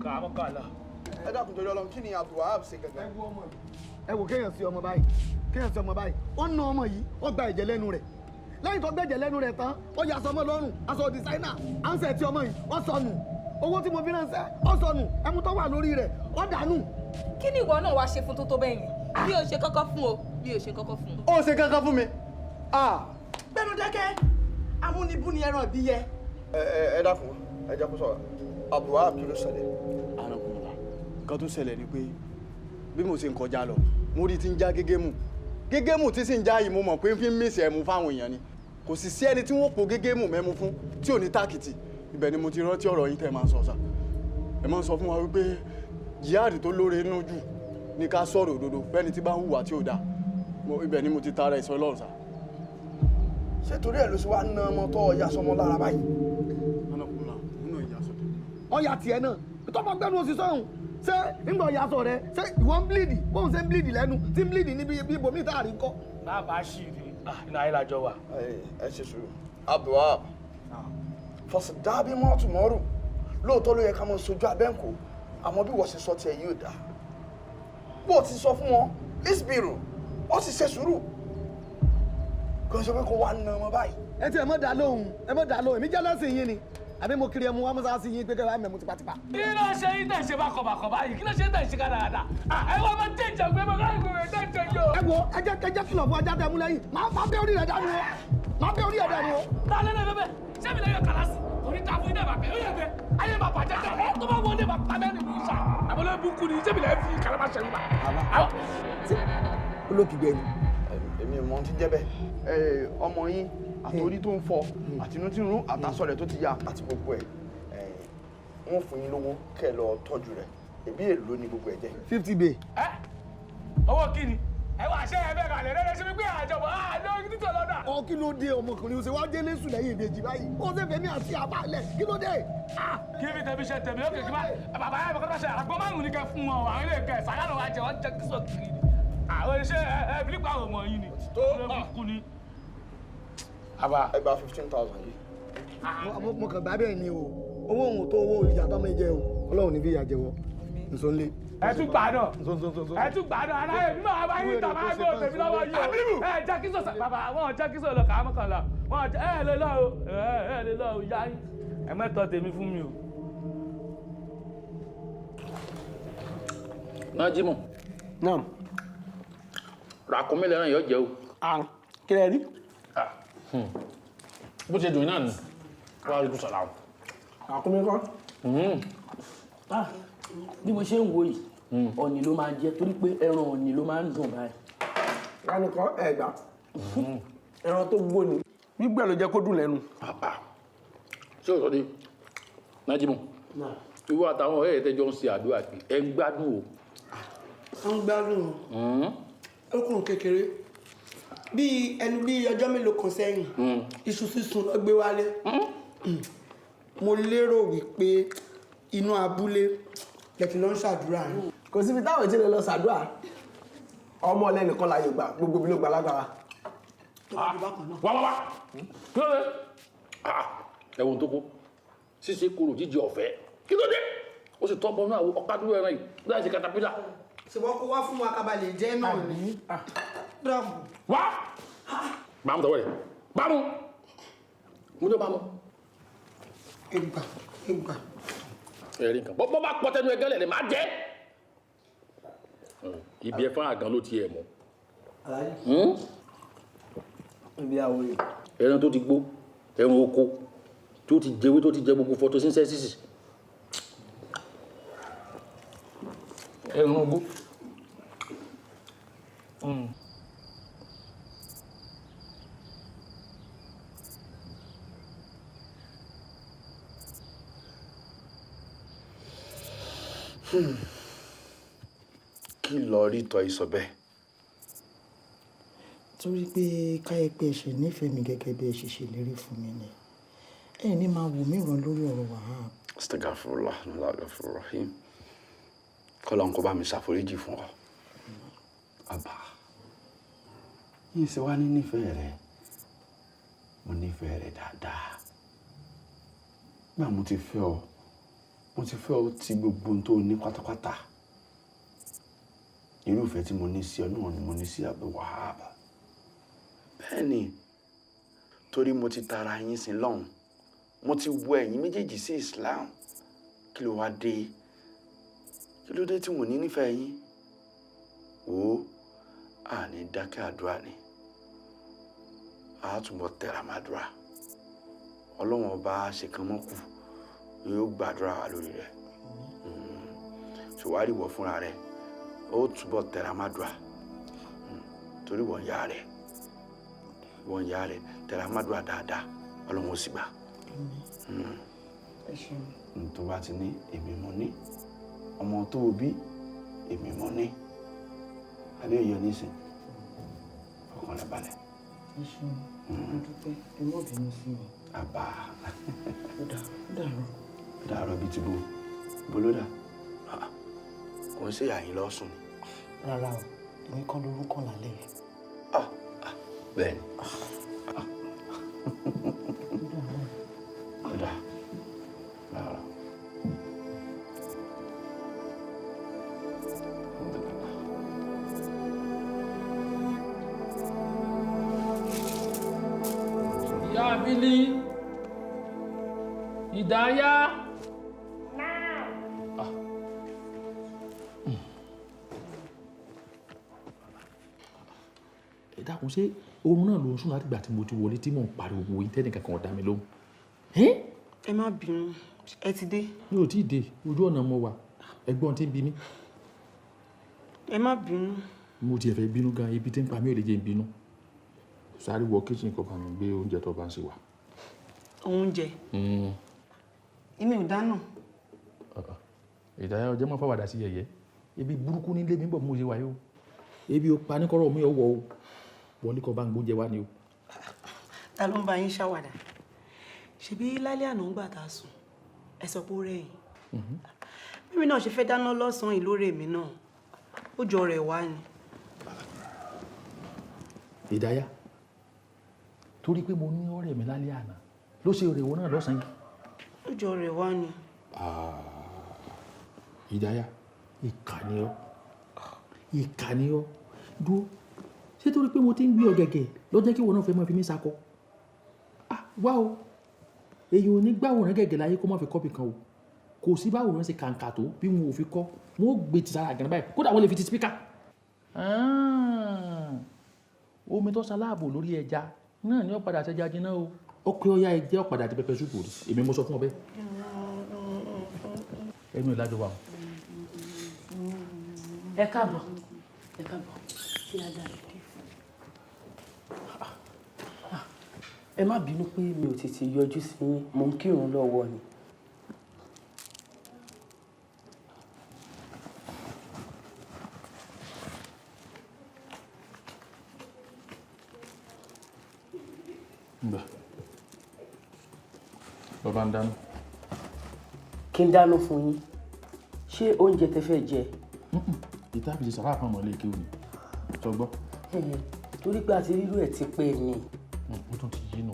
Speaker 11: Kà á mọ́ kà á lọ.
Speaker 7: Ẹ dákun torí Ọlọ́run, kí ni Abdulwahab ṣe gangan?
Speaker 1: Ẹ wò kéèyàn sí ọmọ báyìí, kéèyàn sí ọmọ báyìí, ó na ọmọ yìí, ó gba ẹ̀jẹ̀ lẹ́nu rẹ̀. Lẹ́yìn tó gbẹ̀jẹ̀ lẹ́nu rẹ̀ tán, ó yà aṣọ ọmọ lọ́rùn, aṣọ dìsáínà, ánsẹ̀ tí ọmọ yìí, ó sọnù. Owó tí mo fi ránṣẹ́, ó sọnù, ẹmu tó wà lórí rẹ̀, ó dànù.
Speaker 8: Kí ni ìwọ náà wá ṣe fún tó tó bẹ́ẹ̀ yẹn? Mi ò ṣe kankan fún o, mi ò ṣe kankan fún o.
Speaker 9: Ó ṣe kankan fún mi.
Speaker 10: Gbẹ́nu dákẹ́, amúnibú ni ẹran ìbí yẹ.
Speaker 7: Ẹ ẹ dákun, ẹ jẹ́ kó sọ̀rọ̀. Abdulwahab, kí ló ṣẹlẹ̀?
Speaker 9: Arákùnrin, nǹkan tó ṣẹlẹ̀ ni pé bí mo ṣe ń kọjá lọ, mo rí ti ń já gégémù. Gégémù tí sì ń já yìí mo mọ̀ pé ń fi ń mísì ẹmu fáwọn èèyàn ni. Kò sì sí ẹni tí wọ́n po gégémù mẹ́mu fún tí ò ní tàkìtì. Ibẹ̀ ni mo ti rántí ọ̀rọ̀ yín tẹ́ máa ń sọ sá. Ẹ máa ń sọ fún wa wípé jihad tó lóore inú jù ni ká sọ̀rọ̀ òdodo fẹ́ni tí bá ń hùwà tí ò dáa. Ibẹ̀ ni mo ti tara ìsọ Ọlọ́run sá.
Speaker 7: Ṣé torí ẹ̀ ló ṣe wá ná ọmọ tó ọya sọmọ lára báyìí?
Speaker 1: Ọya tiẹ̀ náà, tó bá gbẹ́nu oṣù sọ́hùn, ṣé ńgbà ọya sọ rẹ, ṣé ìwọ ń bleed, bóun ṣe ń bleed lẹ́nu, tí ń bleed níbi ibòmíì tá a rí kọ́.
Speaker 11: Bàbá ṣì rí iná ayé làjọ wà.
Speaker 7: Ẹ ṣe sùúrù. Abdulwahab, fọ̀sì dábí mọ́tò mọ́rù, lóòótọ́ ló yẹ ká mọ sojú abẹ́ǹkó, àmọ́ bí wọ́n ṣe sọ tiẹ̀ yóò dáa. Bó o ti sọ fún wọn, isbiru, ó sì ṣe sùúrù. Kò sọ pé kó wá na ọmọ báyìí.
Speaker 1: Ẹ ti ẹ mọ̀ dá lóhùn, ẹ mọ̀ dá lóhùn, èmi jẹ́ lọ́sìn yín ni, àbí mo kiri ẹmu wá mọ́sáàsì yín pé kẹ́lá mẹ́mu tipátipá.
Speaker 11: Kí ló ṣe yín tẹ̀ ṣe bákọ̀bàkọ̀ báyìí? Kí ló ṣe tẹ̀ ṣe kàdàkàdà? Ẹ wọ́n máa jẹ́ ìjà pé mo ká ìgbòho ẹ̀ tẹ̀ yó.
Speaker 1: Ẹ wo ẹ jẹ́ kìlọ̀ fún ajá tẹ mú lẹ́yìn, máa bá bẹ́ orí rẹ̀ dànù o, máa bẹ́ orí rẹ̀ dànù o.
Speaker 11: Ta ló lè bẹ́ẹ̀? Ṣé mi lè yọ kàlásì? Kò ní ta fún iná bàbá yóò yẹ ayé bàbá jẹ́ tẹ̀ ẹ́ tó bá wọlé bàbá mẹ́rin ní ìṣà. Àbọ̀lẹ́ bukú ni ṣé mi lè fi kàlámà ṣẹ̀rù bà.
Speaker 1: Olókìgbẹ́ ni.
Speaker 7: Èmi ò mọ ohun tí ń jẹ́ bẹ́ẹ̀. Ọmọ yín àtòrí tó ń fọ àtinú tí ń rún àtàsọ rẹ̀ tó ti ya àti gbogbo ẹ̀ wọ́n fún yín lówó kẹ́ ẹ lọ tọ́jú rẹ̀ ẹbí èlò ni gbogbo ẹ̀ jẹ́.
Speaker 1: 50 bay.
Speaker 11: Ẹ owó kí ni? Ẹ wá ṣe ẹ bẹ́ẹ̀ kalẹ̀ lẹ́lẹ́ ṣe wípé àjọpọ̀ lórí títọ̀ lọ́dà.
Speaker 1: Ọ kí ló dé ọmọkùnrin ó ṣe wá délé sùn lẹ́yìn ìbejì báyìí ó ṣe fẹ́mi àti àbálẹ̀ kí ló dé?
Speaker 11: Kí ni tẹ̀mí ṣe tẹ̀mí ókè kí bá bàbá yẹn bàbá ṣe àgbọ̀ márùn-ún ní kẹ́ fún wọn àwọn ilé ìkẹ́ sàgánù wa jẹ wọ́n jẹ kí sọ kiri ni. Àwọn iṣẹ́ ẹ bílípà àwọn ọmọ yìí ni. Tó kú ni.
Speaker 7: Ẹ gba 15,000 yìí.
Speaker 1: Mo kàn gbá bẹ́ẹ̀ ni o, owó òun tó owó ìyá tó máa jẹ o, Ọlọ́run ní bí ìyá jẹ wọ́. Nsọ́nlé.
Speaker 11: Ẹ tún gbà náà. Ẹ tún gbà náà, aláyè mi máa bá yín tà máa gbé òtẹ̀mí lọ́wọ́ yìí o. Ẹ jẹ́ kí sọ̀sà bàbá wọn jẹ́ kí sọ̀rọ̀ lọ kàá mọ́kànlá. Wọn jẹ́ ẹ lè lọ o, ẹ lè lọ o, yá yín. Ẹ mẹ́tọ́ tèmi fún mi o.
Speaker 12: Nájímù.
Speaker 13: Naam.
Speaker 12: Ràkúnmí lẹ́ràn yóò jẹ́ o.
Speaker 13: Kí lẹ rí?
Speaker 12: Bó ṣe dùn náà ni, wàá rí kó sọ̀rọ̀ àwọn.
Speaker 13: Ràkúnmí kọ́.
Speaker 14: Bí mo ṣe ń wo yìí, ọ̀nì ló máa jẹ torí pé ẹran ọ̀nì ló máa ń dùn báyìí.
Speaker 13: Lánìkan ẹ gbà. Ẹran tó gbó ni, gbígbẹ́ ló jẹ́ kó dùn lẹ́nu.
Speaker 12: Ṣé o sọ ni Nájímù, ìwọ àtàwọn ọ̀rẹ́ rẹ tẹ́jọ́ ń ṣe àdúrà pé ẹ ń gbádùn o.
Speaker 10: Ó ń gbádùn o, ó kùn kékeré bíi ẹnu bíi ọjọ́ mélòó kan sẹ́yìn, iṣu sísun ló gbé wálé. Mo lérò wípé inú abúlé lẹ ti lọ ń ṣàdúrà yín.
Speaker 13: Kò síbi táwọn ti lè lọ ṣàdúrà, ọmọ ọlẹ́nìkan láàyè gbà, gbogbo ibi ló gba lágbára.
Speaker 12: Wá wá wá, kí ló dé? Ẹ̀wọ̀n tó kó ṣíṣe kúrò jíjẹ ọ̀fẹ́, kí ló dé? Ó sì tọ́ bọ́ náà ọ̀kadúró ẹran yìí láì ṣe katapila.
Speaker 10: Ṣùgbọ́n kó wá fún wa kábàlẹ̀ jẹ́ náà ni.
Speaker 12: Wá bámu tọwọ́ rẹ̀ bámu mo ní bámu.
Speaker 10: Ìgbà ìgbà.
Speaker 12: Ẹ̀rí nǹkan bọ́ bá pọ̀ tẹnu ẹgẹ́ lẹ̀ máa jẹ́ ibi ẹ̀fọn àgàn ló ti ẹ̀ mọ́.
Speaker 13: Ibi àwòrán.
Speaker 12: Ẹran tó ti gbó, ẹran oko tó ti jẹwé, tó ti jẹ gbogbo photosynthesis. Ẹran ogbó.
Speaker 15: Kí lọ rí tọ́ ìsọ bẹ́ẹ̀?
Speaker 1: Torí pé káyé pé ẹ ṣe nífẹ̀ẹ́ mi gẹ́gẹ́ bí ẹ ṣe ṣèlérí fún mi ni ẹ ní máa wò mí ràn lórí ọ̀rọ̀ Wahab.
Speaker 15: Astagfirullah, Allahu Rahim. Kọ́lọ́n kó bá mi ṣàforíjì fún ọ. Àbá, yìí ṣe wá ní nífẹ̀ẹ́ rẹ, mo nífẹ̀ẹ́ rẹ dáadáa. Gbà mo ti fẹ́ ọ, mo ti fẹ́ ọ ti gbogbo ohun tó ní pátápátá. Irúfẹ́ tí mo ní sí ọ náà ni mo ní sí Abdul Wahab. Bẹ́ẹ̀ ni, torí mo ti tara yín sin lọ́hùn, mo ti wọ ẹ̀yin méjèèjì sí Islam. Kí ló wá dé? Kí ló dé tí wọ́n ní nífẹ̀ẹ́ yín? Wò ó, a ní dákẹ́ àdúrà ni, a túbọ̀ tẹra màdúrà. Ọlọ́run ọba ṣèkánmọ́kù yóò gbàdúrà wa lórí rẹ̀. Ṣùwárí wọ̀ fúnra rẹ̀, ó túbọ̀ tẹra màdúrà, torí wọ́n yá rẹ̀, wọ́n yá rẹ̀, tẹra màdúrà dáadáa, Ọlọ́run ó sì gbà.
Speaker 1: Ẹ ṣeun.
Speaker 15: Tó bá ti ní èmi mo ní, ọmọ tó o bí èmi mo ní, àbí òye onísìn, ọkàn rẹ balẹ̀.
Speaker 1: Ẹ ṣeun, mo dúpẹ́, ẹ má bínú sí mi.
Speaker 15: Àbá.
Speaker 1: Ó dà, ó dàrọ.
Speaker 15: Dàrọ bíi ti bo bo ló dà? Kò ń ṣe àyín lọ́sùn ni.
Speaker 1: Rárá o, èmi kọ́ lorúkọ lálẹ́ yìí.
Speaker 15: Bẹ́ẹ̀ ni. Ó dà. Rárá.
Speaker 11: Ìyá Abílí, Ìdáyà. Ẹ dákun, ṣé oorun náà ló ń sùn láti ìgbà tí mo ti wọlé tí mò ń pariwo wo tẹ́nì kankan ò dá mi lóhùn?
Speaker 10: Ẹ má bínú, ẹ ti dé.
Speaker 11: Mi ò tí ì dé, ojú ọ̀nà mo wà, ẹ̀gbọ́n tí ń bi mí.
Speaker 10: Ẹ má bínú.
Speaker 11: Mo tiẹ̀ fẹ́ bínú gan, ibi tí ń pa mí ò lè jẹ́ n bínú. Sáré wọ kíchìn kó bá mi gbé oúnjẹ tó bá ń ṣe wá.
Speaker 10: Oúnjẹ? Èmi ò dáná.
Speaker 11: Ìdáyà, ọjọ́ mọ́ fáwàdà sí yẹ̀yẹ́. Ebi burúkú nílé mi bọ̀ mo ṣe wáyé o. Ebi ò pa ní kọ́rọ̀ mi ò wọ̀ o. Wọlé kó bá ń gbóúnjẹ wá ni o.
Speaker 10: Ta ló ń bá yín ṣàwàdà? Ṣebí lálẹ́ àná ń gbà tá a sùn, ẹ sọ pé ó rẹ̀ yín. Mímí náà ṣe fẹ́ dáná lọ́sàn-án ìlórè mi náà. Ó jọ rẹ̀ wá ni.
Speaker 11: Ìdáyà, torí pé mo ní ọ̀rẹ́ mi lálẹ́ àná ló ṣe òrèwọ náà lọ́sàn-án yìí.
Speaker 10: Ó jọ rẹ̀ wá ni.
Speaker 11: Ìdáyà, ìkà ni ọ́, ìkà ni ọ́. Dúró, ṣé torí pé mo ti ń gbé ọ gẹ̀gẹ̀ ló jẹ́ kí ìwọ náà fẹ́ máa fi mí sakọ? Wá o, èyí ò ní gbàwòrán gẹ̀gẹ̀ láyé kó má fi kọ́pì kan o. Kò sí báwòrán ṣe kàǹkà tó bí wọn ò fi kọ́, wọn ò gbé ti sára àgànná báyìí, kódà wọ́n lè fi ti spíkà. Omi tó ṣaláàbò lórí ẹja náà ni ó padà ṣẹja jiná o. Ó pé ọyá ẹjẹ ó padà di pẹpẹ súpù rí, èmi mo sọ fún ọ bẹ́ẹ̀. Ẹnu ìlàjọ wa o.
Speaker 14: Ẹ káàbọ̀, ẹ káàbọ̀. Kí la dá? Ẹ má bínú pé mi ò tètè yọjú sí yín, mò ń kírun lọ́wọ́ ni.
Speaker 12: Gbà. Bàbá ń dáná.
Speaker 14: Kí n dáná fún yín, ṣé oúnjẹ tẹ fẹ́ jẹ?
Speaker 12: Ìta fi ṣe sàrà fún ọmọ ilé kéwù ni. Sọ gbọ́.
Speaker 14: Torí pé a ti rírú ẹ̀ ti pẹ́ ni.
Speaker 12: Ó tún ti yí nù.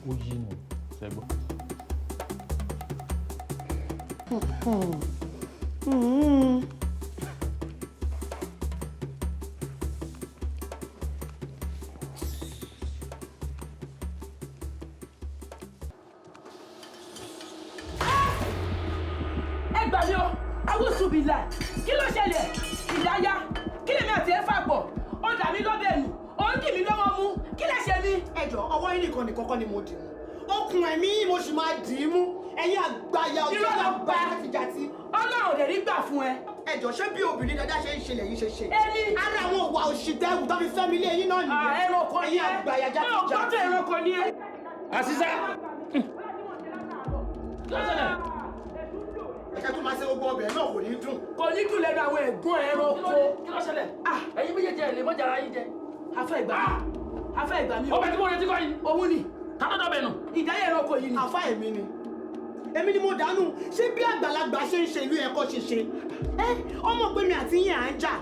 Speaker 12: Ó yí nù. Ṣé gbọ́?
Speaker 11: Ẹ gbà mí o, awúsùbìlà, kí ló ṣẹlẹ̀? Ìdáyà, kí lèmi àti ẹ fà pọ̀? Ó dà mí lọ́bẹ̀ nù, ó ń dì mí lọ́wọ́ mú, kí lè ṣe mí?
Speaker 1: Ẹ jọ̀ọ́, ọwọ́ yín nìkan nìkan kọ́ ni mo dì mú. Okùn ẹ̀mí mo sì máa dì í mú. Ẹ̀yin àgbàyà
Speaker 11: Irọ́ ló pa.
Speaker 1: Jàtijàti.
Speaker 11: Ọlọ́run ò dẹ̀ ní gbà fún ẹ.
Speaker 1: Ẹ jọ̀ọ́, ṣé bí obìnrin dáadáa ṣe ń ṣe lẹ̀yin ṣe ṣe?
Speaker 11: Èmi.
Speaker 1: Ara àwọn òwà òṣì tẹ́wù tó fi fẹ́ mi lé yín náà nìyẹn.
Speaker 11: Ẹranko ni
Speaker 1: Ẹ̀yin
Speaker 11: ẹ.
Speaker 1: àgbàyà
Speaker 11: Mi ò
Speaker 1: jàtijàti.
Speaker 11: gbọ́dọ̀ ẹranko ni ẹ.
Speaker 12: Àṣìṣe.
Speaker 1: Ẹ̀ka tó máa ṣe gbogbo ọbẹ̀ náà kò ní dùn.
Speaker 11: Kò ní dùn lẹ́nu àwọn ẹ̀gbọ́n ẹranko.
Speaker 12: Kí ló ṣẹlẹ̀? Ẹ̀yin méjèèjì ẹ̀ lè mọ́jà ara yín jẹ.
Speaker 11: Afẹ́ ìgbà mi. Afẹ́ ìgbà mi.
Speaker 12: Ọbẹ̀ tí mo retí kọ́ yìí.
Speaker 11: Òun ni.
Speaker 12: Ta ló dọ̀bẹ̀ nù?
Speaker 11: Ìdáyà ẹranko yìí ni.
Speaker 1: Àfá èmi ni. Èmi ni mo dànù. Ṣé bí àgbàlagbà ṣe ń ṣe ìlú ẹ̀kọ́ ṣe ṣe? Ẹ ọmọ pé mi àti yín à ń jà.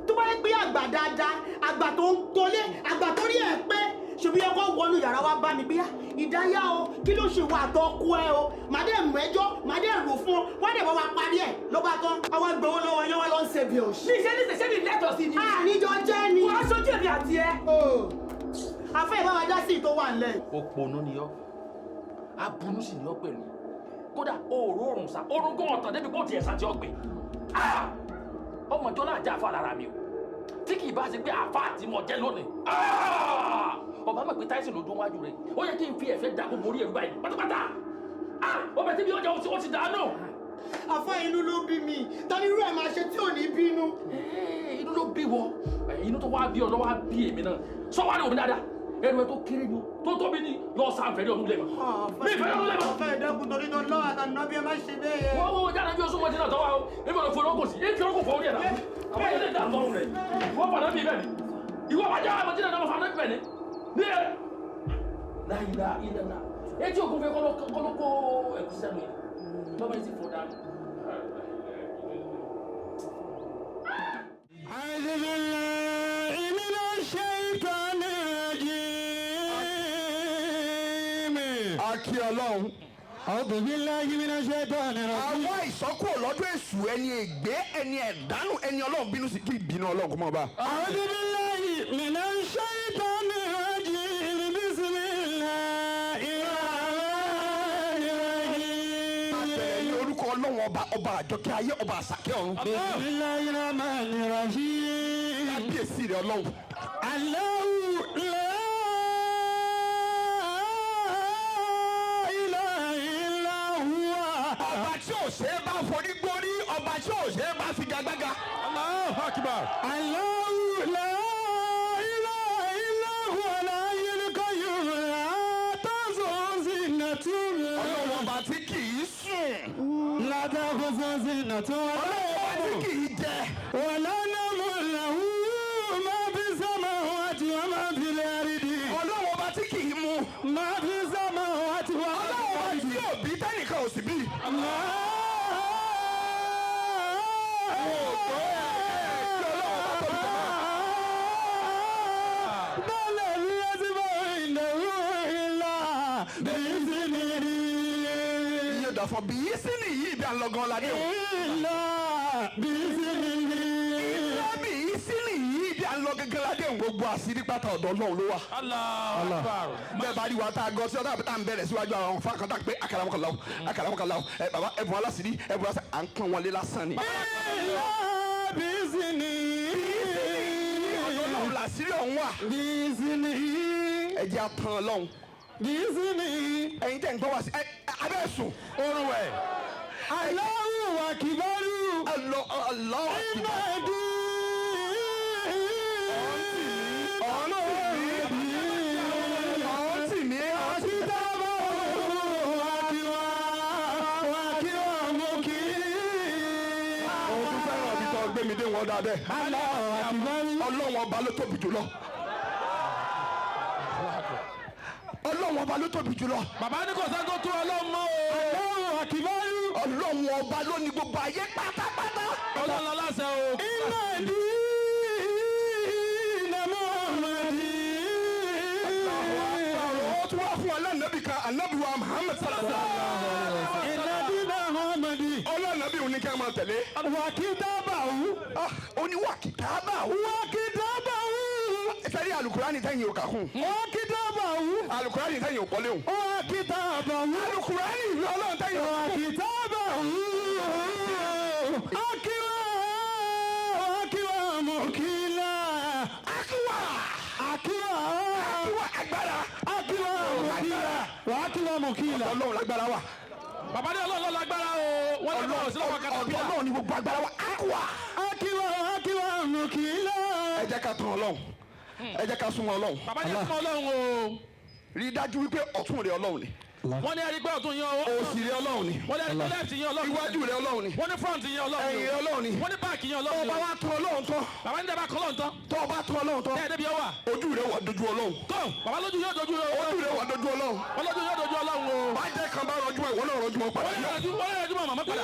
Speaker 1: Tó bá yẹ pé àgbà dáadáa, àgbà tó ń tolé, àgbà tó rí ẹ̀ pé ṣebí ọkọ wọnú yàrá wa bá mi bí ìdáyà o, kí ló ṣe wà tó kú ẹ o, màá dẹ̀ mú ẹjọ́, màá dẹ̀ rò fún ọ, wọ́n dẹ̀ bá wa parí ẹ̀ ló bá tán, àwọn gbowó lọ́wọ́ yẹn wọ́n lọ ń ṣe bí òṣì.
Speaker 11: Mi ṣe ní ṣe mi lẹ́tọ̀ọ́ sí ni.
Speaker 1: Àníjọ jẹ́ ni.
Speaker 11: Wọ́n á ṣojú èmi àti ẹ.
Speaker 1: Afẹ́ ìbá wa dá sí ìtò wà nílẹ̀.
Speaker 12: Òpònú ni ọ́, abunú sì ni ọ́ pẹ̀lú. Kódà òòrùn òrùn sá, òrùn gan ọ̀tàn débi kó tiẹ̀ sá ti ọ̀gbìn. Ọmọ ìjọ náà jẹ́ àfa lára mi o. Tí kì í bá ṣe pé àfa àti mọ̀ jẹ́ lónìí. Ọba mọ̀ pé Tyson ló dún wájú rẹ̀. Ó yẹ kí n fi ẹ̀fẹ́ da gbogbo orí ẹ̀rú báyìí pátápátá. Ọbẹ̀ tí mi ọjà ó ti dànù.
Speaker 1: Àfa inú ló bí mi, ta ni irú ẹ̀ máa ṣe tí ò ní bínú?
Speaker 12: Inú ló bí wọ, inú tó wá bí ọ ló wá bí èmi náà. Sọ wá ní òmí dáadáa, ẹnu ẹ tó kéré ni o, tó tóbi ni lọ sàǹfẹ̀rí ọdún lẹ́mọ̀. Mi ìfẹ́ ọdún lẹ́mọ̀.
Speaker 1: Àfa ìdẹ́kun torí tó lọ́wọ́ àtàná bí ẹ má ṣe bẹ́ẹ̀ yẹn.
Speaker 12: Wọ́n wọ́n jáde bí oṣù mọ́tì náà tọ́wọ́ o, èmi ò lè fún ọkọ̀ sí, èmi fi ọkọ̀ fọ orí ẹ̀ náà. Àwọn ilé ìdá àtọ́run rẹ̀, wọ́n fàdá bí bẹ́ẹ̀ ni. Ìwọ bá jẹ́ àwọn mọ̀tì náà fàdá bí bẹ́ẹ̀ ni. Ní ẹ. Láyìlá ìlànà, etí òkun fẹ́ kọ́lọ́ kó ẹ̀kú sẹ́nu yẹn. Lọ́mọ yìí ti fọ́ dànù.
Speaker 6: أعوذ بالله من الشيطان الرجيم.
Speaker 7: Akí Ọlọ́run.
Speaker 6: أعوذ بالله من الشيطان الرجيم.
Speaker 7: Àwọn ìsọ́kù lọ́dún èṣù ẹni ègbé ẹni ẹ̀dánù ẹni Ọlọ́run bínú sí kí ìbínú Ọlọ́run kó mọ́ bá.
Speaker 6: أعوذ بالله من الشيطان الرجيم. بسم الله الرحمن الرحيم.
Speaker 7: Abẹ̀rẹ̀ ní orúkọ Ọlọ́run ọba ọba àjọkẹ́ ayé ọba àsàkẹ́ ọ̀run.
Speaker 6: بسم الله الرحمن الرحيم.
Speaker 7: Kábíyèsí rẹ̀ Ọlọ́run.
Speaker 6: الله لا إله إلا هو.
Speaker 7: Ọba tí ò ṣe é bá forí gbórí, ọba tí ò ṣe é bá figagbága.
Speaker 6: Allahu Akbar. Allahu la ilaha illa huwa al-hayyul qayyum la ta'khudhuhu sinatun.
Speaker 7: Ọlọ́run ọba tí kì í sùn.
Speaker 6: La ta'khudhuhu sinatun.
Speaker 7: Ọlọ́run ọba tí kì í jẹ.
Speaker 6: Wala nawmun lahu ma fi samawati wa ma fil ardi.
Speaker 7: Ọlọ́run ọba tí kì í mu.
Speaker 6: Ma fi samawati wa ma
Speaker 7: Ọlọ́run ọba
Speaker 6: fil
Speaker 7: tí
Speaker 6: ardi.
Speaker 7: ò bí tẹ́nìkan ò sì bí. Iye dàfọ̀ bí yí sí nìyí ibi àlọ́gán la dé o. Ilé bí yí sí nìyí ibi àlọ́gán la dé o. Gbogbo àṣírí pátá ọ̀dọ̀ Ọlọ́run ló wà. Bẹ́ẹ̀ bá rí wa tá a gọ sí ọ̀dọ̀ àbí tá a ń bẹ̀rẹ̀ síwájú àwọn fákàtà pé akàràmọ́kànláwò akàràmọ́kànláwò ẹ bàbá ẹ̀bùn aláṣírí ẹ̀bùn aláṣírí à ń pọ́n wọn lé lásán ni. Ọ̀dọ̀ Ọlọ́run làṣírí ọ̀hún wà. Ẹ jẹ́ apọ́n Ọlọ́run. Ẹ̀yin tẹ̀ ń gbọ́ wá sí abẹ́ sùn. Oorun ẹ̀.
Speaker 6: Allahu akibaru.
Speaker 7: Allahu
Speaker 6: Iná di.
Speaker 7: Ọ̀hún tì mí. gbé mi dé wọn dáa bẹ́ẹ̀. Ọlọ́run ọba ló tóbi jùlọ. Ọlọ́run ọba ló tóbi jùlọ.
Speaker 12: Bàbá ní kò sẹ́ni tó tó Ọlọ́run mọ́ o.
Speaker 7: Ọlọ́run àkìbáyú. Ọlọ́run ọba ló ní gbogbo ayé pátápátá.
Speaker 12: Ọlọ́run aláṣẹ o.
Speaker 7: Iná ní ìnàmọ́ ọmọdé. Ó tún wá fún wa lánàbì kan, ànábì wa Muhammad sallallahu alaihi wasallam.
Speaker 6: Ìnàbí Muhammadi.
Speaker 7: Ọlọ́nàbì òní kí a máa tẹ̀lé.
Speaker 6: Wàkítábàwù.
Speaker 7: Ó ní wàkítábàwù.
Speaker 6: Wàkítábàwù.
Speaker 7: Sẹ́rí alukurani tẹ́yìn ò kà kún.
Speaker 6: Wàkítábàwù.
Speaker 7: Alukurani tẹ́yìn ò kọ́lé o.
Speaker 6: Wàkítábàwù.
Speaker 7: Alukurani ìwé Ọlọ́run tẹ́yìn ò kún.
Speaker 6: Wàkítábàwù. Akiwa akiwa mukila.
Speaker 7: Akiwa.
Speaker 6: Akiwa.
Speaker 7: Akiwa agbára.
Speaker 6: Akiwa mukila. Wàkíwa mukila.
Speaker 7: Ọlọ́run lágbára wa.
Speaker 12: Bàbá ní Ọlọ́run lágbára o. Wọ́n lè bọ̀rọ̀ sí lọ́wọ́ katapila.
Speaker 7: Ọlọ́run ní gbogbo agbára wa. Akiwa.
Speaker 6: Akiwa akiwa mukila.
Speaker 7: Ẹ jẹ́ ká tún Ọlọ́run. Ẹ jẹ́ ká súnmọ́ Ọlọ́run.
Speaker 12: Bàbá ní súnmọ́ Ọlọ́run o.
Speaker 7: Rí i dájú wípé ọ̀tún rẹ Ọlọ́run ni.
Speaker 12: Wọ́n ní ẹ̀rí pé ọ̀tún yín o.
Speaker 7: Òsì rẹ Ọlọ́run ni.
Speaker 12: Wọ́n ní ẹ̀rí pé left yín Ọlọ́run.
Speaker 7: Iwájú rẹ Ọlọ́run ni.
Speaker 12: Wọ́n ní front yín Ọlọ́run ni.
Speaker 7: Ẹ̀yìn rẹ Ọlọ́run ni.
Speaker 12: Wọ́n ní back yín Ọlọ́run ni.
Speaker 7: Tó o bá wá tún Ọlọ́run tán.
Speaker 12: Bàbá ní dábàá kọ́ Ọlọ́run tán.
Speaker 7: Tó o bá tún Ọlọ́run tán.
Speaker 12: Tẹ́ ẹ débi ọ wà.
Speaker 7: Ojú rẹ wà dojú Ọlọ́run.
Speaker 12: Tó bàbá lójú yóò dojú Ọlọ́run.
Speaker 7: Ojú rẹ wà dojú Ọlọ́run.
Speaker 12: Wọ́n lójú yóò dojú Ọlọ́run o.
Speaker 7: Bájẹ́ kan bá rọjú ẹ̀ wọ́n náà rọjú mọ́ padà.
Speaker 12: Wọ́n lè rọjú mọ́ màmá padà.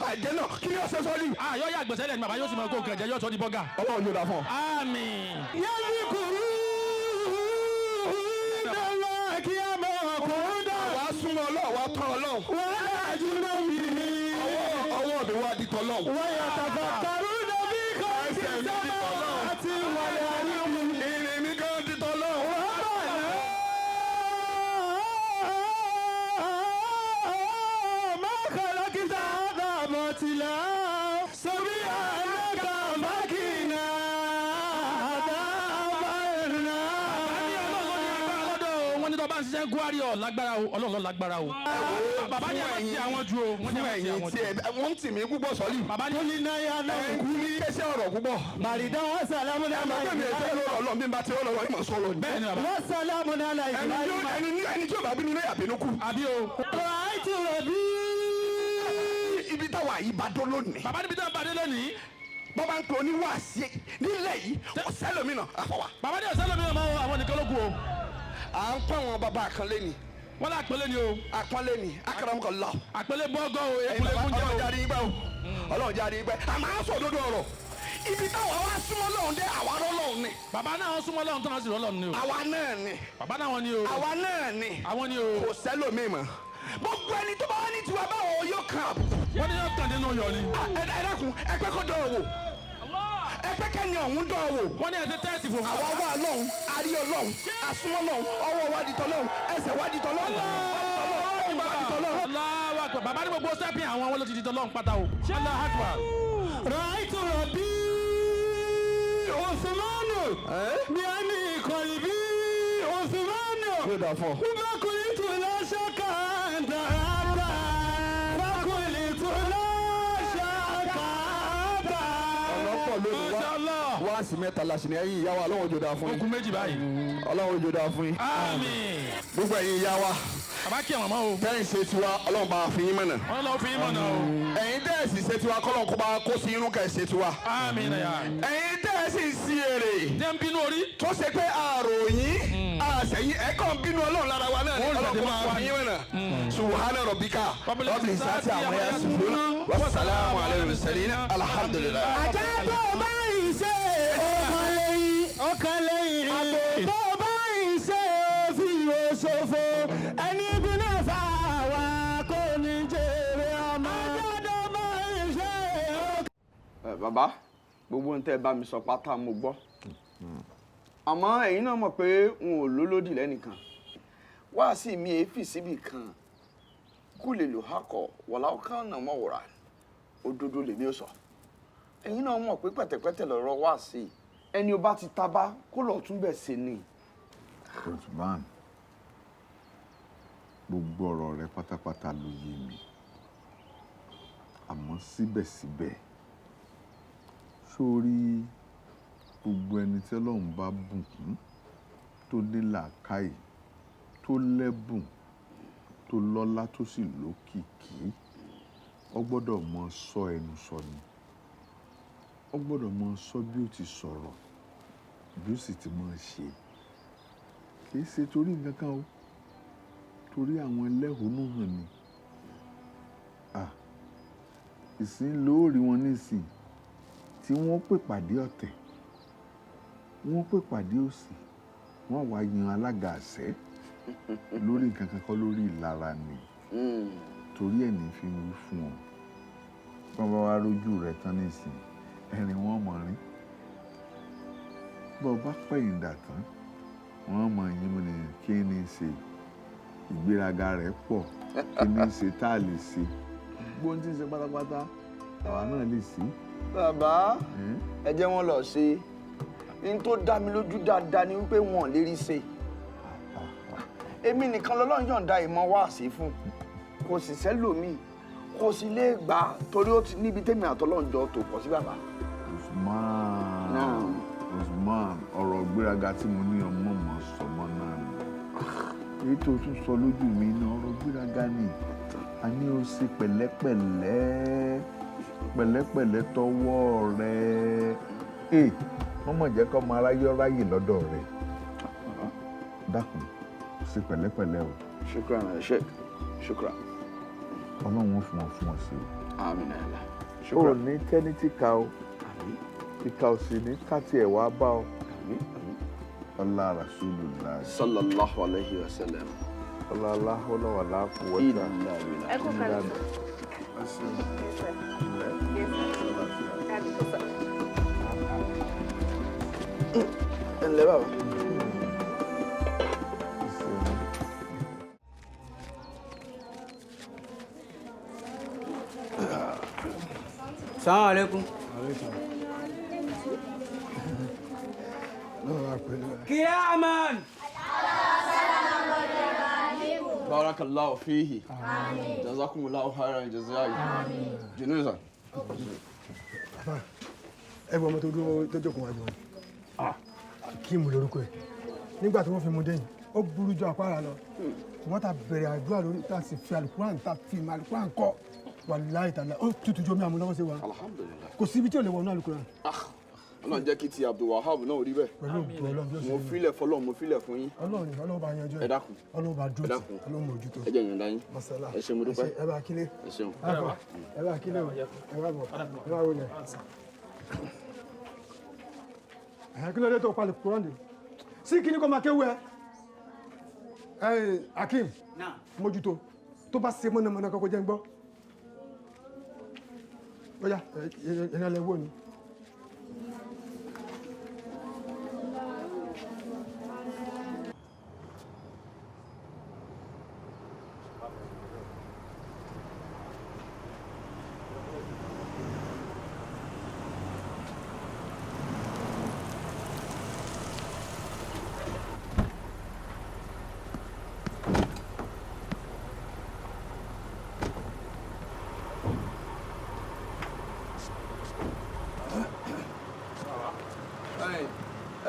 Speaker 7: Àjẹ́ náà kí ni ó ṣe sọ́ọ́lì.
Speaker 12: Yóò yà gbèsè lẹ́nu bàbá yóò sì máa kó nǹkan jẹ yóò sọ di bọ́gà.
Speaker 7: Ọlọ́run yóò dà fún ọ.
Speaker 12: Àmín.
Speaker 6: Yẹ́nì kùrú dọ́là kí a máa kúrú dà.
Speaker 7: Wàá súnmọ́ Ọlọ́run, wàá tán Ọlọ́run.
Speaker 6: Wàhálà àjùmọ̀ mi.
Speaker 7: Ọwọ́ mi wá di tọ́lọ́run.
Speaker 6: Wáyà tàbá kàrú dàbí kan ti sábà àti wàlẹ̀ àríwú.
Speaker 7: Ìrìn mi kan di tọ́lọ́run.
Speaker 6: ما خلقت هذا باطلا سبحانك فقنا عذاب النار.
Speaker 12: Wọ́n ní tó bá ń ṣiṣẹ́ gúárì ọ̀ lágbára o, Ọlọ́run ló lágbára o. Bàbá ní àwọn ti àwọn ju o. Wọ́n ní
Speaker 7: Fún
Speaker 12: àwọn ti
Speaker 7: ẹ̀yin
Speaker 12: àwọn
Speaker 7: tí
Speaker 12: ju.
Speaker 7: ẹ wọ́n ń tì mí púpọ̀ sọ́ọ́lì.
Speaker 12: Bàbá ní
Speaker 7: Ẹ kú ní kẹsẹ̀ ọ̀rọ̀ púpọ̀.
Speaker 6: Bàrídà wà sàlámù
Speaker 7: Ẹ máa gbẹ̀mí ẹ̀ tẹ́lẹ̀ lọ́rọ̀ Ọlọ́run bí n bá ti rọ́ lọ́rọ̀ ìmọ̀ sọ̀rọ̀ ni.
Speaker 12: Bẹ́ẹ̀ ni bàbá.
Speaker 6: Wà sàlámù nàlà
Speaker 7: Ẹni ẹni tí ò bá bínú ló yà bínú kú.
Speaker 12: Àbí o.
Speaker 6: Ràìtù rọ̀bì.
Speaker 7: Ibi táwa yìí bá dó lónìí.
Speaker 12: Bàbá níbi tí wọ́n bá dé lónìí.
Speaker 7: Bọ́ bá ń pè oníwàásí nílẹ̀ yìí ọ̀sẹ̀ lómìnà àfọwà.
Speaker 12: Bàbá ní ọ̀sẹ̀ lómìnà máa àwọn nìkan ló kù o.
Speaker 7: À ń pọ́n àwọn bàbá àkànlé ni.
Speaker 12: Wọ́n lé àpẹẹlẹ ni o.
Speaker 7: Àpọ́nlé ni akaramukallah.
Speaker 12: Àpẹẹlẹ bọ́gọ́ o,
Speaker 7: Ẹ̀yin
Speaker 12: èkúlé
Speaker 7: bàbá
Speaker 12: kúnjẹ o.
Speaker 7: Ọlọ́run jáde yín pẹ́ o. Ọlọ́run jáde yín pẹ́. Àmọ́ à ń sọ òdodo ọ̀rọ̀. Ibi táwa wá súnmọ́ Ọlọ́run dé àwa rọ́lọ́run ni.
Speaker 12: Bàbá náà wọ́n súnmọ́ Ọlọ́run tán wọ́n sì rọ́lọ́run ni o.
Speaker 7: Àwa náà ni.
Speaker 12: Bàbá náà wọ́n ni o.
Speaker 7: Àwa náà ni.
Speaker 12: Àwọn ni o.
Speaker 7: Kò sẹ́lòmíì mọ́. Gbogbo ẹni tó bá wá ní tiwa báwo yóò kan àbùkù.
Speaker 12: Wọ́n ní yóò kàn nínú yọ ni.
Speaker 7: Ẹ dákun ẹ pẹ́ kó dán wò. Ẹ pẹ́ kẹ́ni ọ̀hún dán wò.
Speaker 12: Wọ́n ní ẹ ti tẹ́ẹ̀sì fún.
Speaker 7: Àwa wà lọ́hùn, a rí Ọlọ́hun, a súnmọ́ lọ́hùn, ọwọ́ wa di tọ́lọ́hùn, ẹsẹ̀ wa di tọ́lọ́hùn, ọwọ́ wa di tọ́lọ́hùn.
Speaker 12: Allahu Akbar. Bàbá ní gbogbo sẹ́pìn àwọn wọn ló ti di tọ́lọ́hùn pátá o. Allahu Akbar.
Speaker 6: Ràìtù rọ̀bì. Osmanu. Bí a ní ìkọ̀lì bí Osmanu.
Speaker 7: Yóò dà fún ọ.
Speaker 6: Bákùnrin tó láṣọ kàńtà rárá. Bákùnrin tó láṣọ kàńtà.
Speaker 7: Ọ̀nà pọ̀ lónìí wá wá sí mẹ́ta la sì ní ẹ̀yin ìyá wa Ọlọ́run jò dáa fún yín.
Speaker 12: Okùn méjì báyìí.
Speaker 7: Ọlọ́run jò dáa fún yín.
Speaker 12: Àmín.
Speaker 7: Gbogbo ẹ̀yin ìyá wa.
Speaker 12: Bàbá kí ẹ̀wọ̀n mọ́ o.
Speaker 7: Tẹ́yìn ṣe tiwa Ọlọ́run bá fi yín mọ̀nà.
Speaker 12: Wọ́n lọ fi yín mọ̀nà o.
Speaker 7: Ẹ̀yin tẹ́ ẹ̀ sì ṣe tiwa kọ́lọ́n kó bá kó sí irun kẹ́ ẹ̀ ṣe tiwa.
Speaker 12: Àmín ya.
Speaker 7: Ẹ̀yin tẹ́ ẹ̀ sì sí èrè.
Speaker 12: Jẹ́ ń bínú orí.
Speaker 7: Tó ṣe pé àròyìn àṣẹyìn ẹ̀ kàn bínú Ọlọ́run lára wa náà ni Ọlọ́run kó máa fi yín mọ̀nà. Subhana rabbika rabbil izzati amma yasifun wa salamun alal mursalin alhamdulillah.
Speaker 6: Àjẹ́ tó bá ń ṣe ọkàn lẹ́yìn ọkàn lẹ́yìn. Àbò tó bá ń ṣe òfin òṣòfò ẹni bí náà fà wá kò ní jèrè ọmọ. Àjẹ́ tó bá ń ṣe ọkàn.
Speaker 13: Bàbá gbogbo ohun tẹ́ ẹ bá mi sọ pátá mo gbọ́ àmọ́ ẹ̀yin náà mọ̀ pé n ò lólódì lẹ́nìkan wáàsí mi èéfì síbì kan kú lè lò hákọ̀ wọ̀lá ọ̀kan náà mọ̀ wòrà òdodo lèmi ò sọ ẹ̀yin náà mọ̀ pé pẹ̀tẹ̀pẹ̀tẹ̀ lọ̀rọ̀ wáàsí ẹni o bá ti tabá kó lọ́ọ́ tún bẹ̀ ṣe ni.
Speaker 16: Usman gbogbo ọ̀rọ̀ rẹ pátápátá ló yé mi àmọ́ síbẹ̀síbẹ̀ sórí gbogbo ẹni tí Ọlọ́run bá bùkún tó ní làákàyè tó lẹ́bùn tó lọ́lá tó sì lókìkí, ó gbọ́dọ̀ mọ sọ ẹnu sọ ni, ó gbọ́dọ̀ mọ sọ bí ó ti sọ̀rọ̀, bí ó sì ti mọ ṣe. Kì í ṣe torí nǹkan kan o, torí àwọn ẹlẹ́hónú hàn ni. Ìsín lóòrí wọn nísìn tí wọ́n pè pàdé ọ̀tẹ̀, wọ́n pè pàdé òsì, wọ́n wá yan alága àṣẹ lórí nǹkan kan kọ́, lórí ìlara ni. Torí ẹ̀ ní fi wí fún ọ, bọ́n bá wá rójú rẹ̀ tán nísìn, ẹ̀rìn wọn mọ̀ rín. Bọ́ bá pẹ̀yìn dà tán, wọ́n mọ̀ yín mú ni kí ni ṣe ìgbéraga rẹ̀ pọ̀, kí ni ṣe tá a lè ṣe. Gbóhùn tí ń ṣe pátápátá àwa náà lè ṣe.
Speaker 13: Bàbá, ẹ jẹ́ wọn lọ ṣe. N tó dá mi lójú dáadáa ni wípé wọn ò lè rí ṣe. Èmi nìkan lọ́lọ́run yọ̀ǹda ìmọ̀ wáàsí fún, kò sì sẹ́lòmíì, kò sì lè gbà á torí ó ti níbi tèmi àtọlọ́run jọ tò pọ̀ sí bàbá.
Speaker 16: Usman, Usman, ọ̀rọ̀ gbéraga tí mo ní ọmọ mọ̀ sọmọ náà ni èyí tó tún sọ lójú mi ní ọ̀rọ̀ gbéraga ni. A ní o ṣe pẹ̀lẹ́pẹ̀lẹ́, pẹ̀lẹ́pẹ̀lẹ́ tọwọ́ rẹ. Wọ́n mọ̀ jẹ́ kọ́ ọmọ aráyé ráyè lọ́dọ̀ rẹ̀. Dákun, ṣe pẹ̀lẹ́pẹ̀lẹ́ o.
Speaker 13: Shukran, Sheikh. Shukran.
Speaker 16: Ọlọ́run ó fún ọ sí o.
Speaker 13: Àmín Allah.
Speaker 16: O ní tẹ́ni tí ka o, ìka ò sì ní ká tiẹ̀ wá bá ọ. Ọlá Rasulullah.
Speaker 13: Sallallahu alayhi wa sallam.
Speaker 16: Ọlá aláhọ́lá wà láàkúwọ́tà.
Speaker 8: Ẹ kú kalẹ̀.
Speaker 13: Ẹ ǹlẹ́ bàbá.
Speaker 17: Salaam alaikum. Kiyaman.
Speaker 13: Barakallahu fihi. Jazakumullahu khairan jazaa'i. Junuza.
Speaker 18: Ẹ wọ ọmọ tó dúró tó jókòó wájú wọn, kí mu lórúkọ ẹ. Nígbà tí wọ́n fi mu dé yìí, ó burú ju àpárá lọ. Wọ́n ta bẹ̀rẹ̀ àdúrà lórí, ta sì fi alukuran, ta fi alukuran kọ́, wàláhì tàlá, ó tutù ju omi àmúlọ́wọ́ sí wa.
Speaker 13: Alhamdulillah.
Speaker 18: Kò síbi tí ò lè wọnú alukuran.
Speaker 13: Ọlọ́run jẹ́ kí ti Abdulwahab náà rí bẹ́ẹ̀.
Speaker 18: Pẹ̀lú ògùn Ọlọ́run bí ó ṣe
Speaker 13: Mo
Speaker 18: rí.
Speaker 13: filẹ̀ fọlọ́run, mo filẹ̀ fún yín.
Speaker 18: Ọlọ́run ni Ọlọ́run bá yanjú ẹ.
Speaker 13: Ẹ dákun.
Speaker 18: Ọlọ́run bá dúró
Speaker 13: Ẹ
Speaker 18: tì.
Speaker 13: dákun.
Speaker 18: Ọlọ́run mójútó.
Speaker 13: Ẹ jẹ́ ìyọ̀ǹda yín.
Speaker 18: Masala.
Speaker 13: Ẹ ṣé, mo dúpẹ́.
Speaker 18: Ẹ bá kílé.
Speaker 13: Ẹ ṣeun.
Speaker 18: Ẹ bá kílé o. Ẹ bá bọ̀. Ẹ bá wọlé. Ẹ kí ló dé tó palẹ̀ kúrọ́ ni? Sí kíní kó máa kéwú ẹ. Ẹ Akeem. Mójútó. Tó bá ṣe mọ̀nàmọ́ná kọ́kọ́ jẹ́ ń gbọ́. Ó yá, ẹ ẹ lẹ wò ni.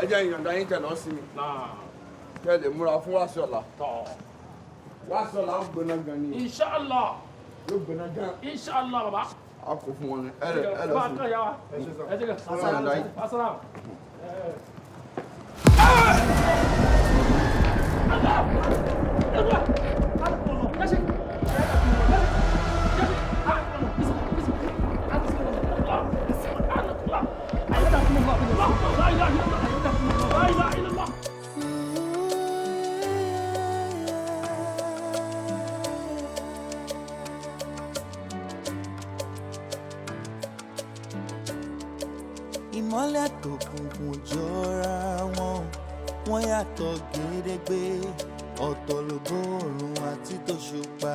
Speaker 13: Ẹ jẹ́ ìyọ̀ǹda yín tẹ̀ lọ sí mi. Kẹ́ ẹ lè múra fún wàásù ọ̀la. Wàásù ọ̀la ó gbóná gan ni.
Speaker 12: Inshallah.
Speaker 13: Yóò gbóná gan.
Speaker 12: Inshallah baba.
Speaker 13: A kò fún wọn ni. Ẹ lọ sí mi.
Speaker 12: Bá a kan yà wá. Ẹ jẹ́ ká. Asalaam.
Speaker 19: Ìmọ́lẹ̀ àtòkùnkùn jọra wọn, wọ́n yàtọ̀ gédégbé. Ọ̀tọ̀ lógo oòrùn àti tòṣùpá,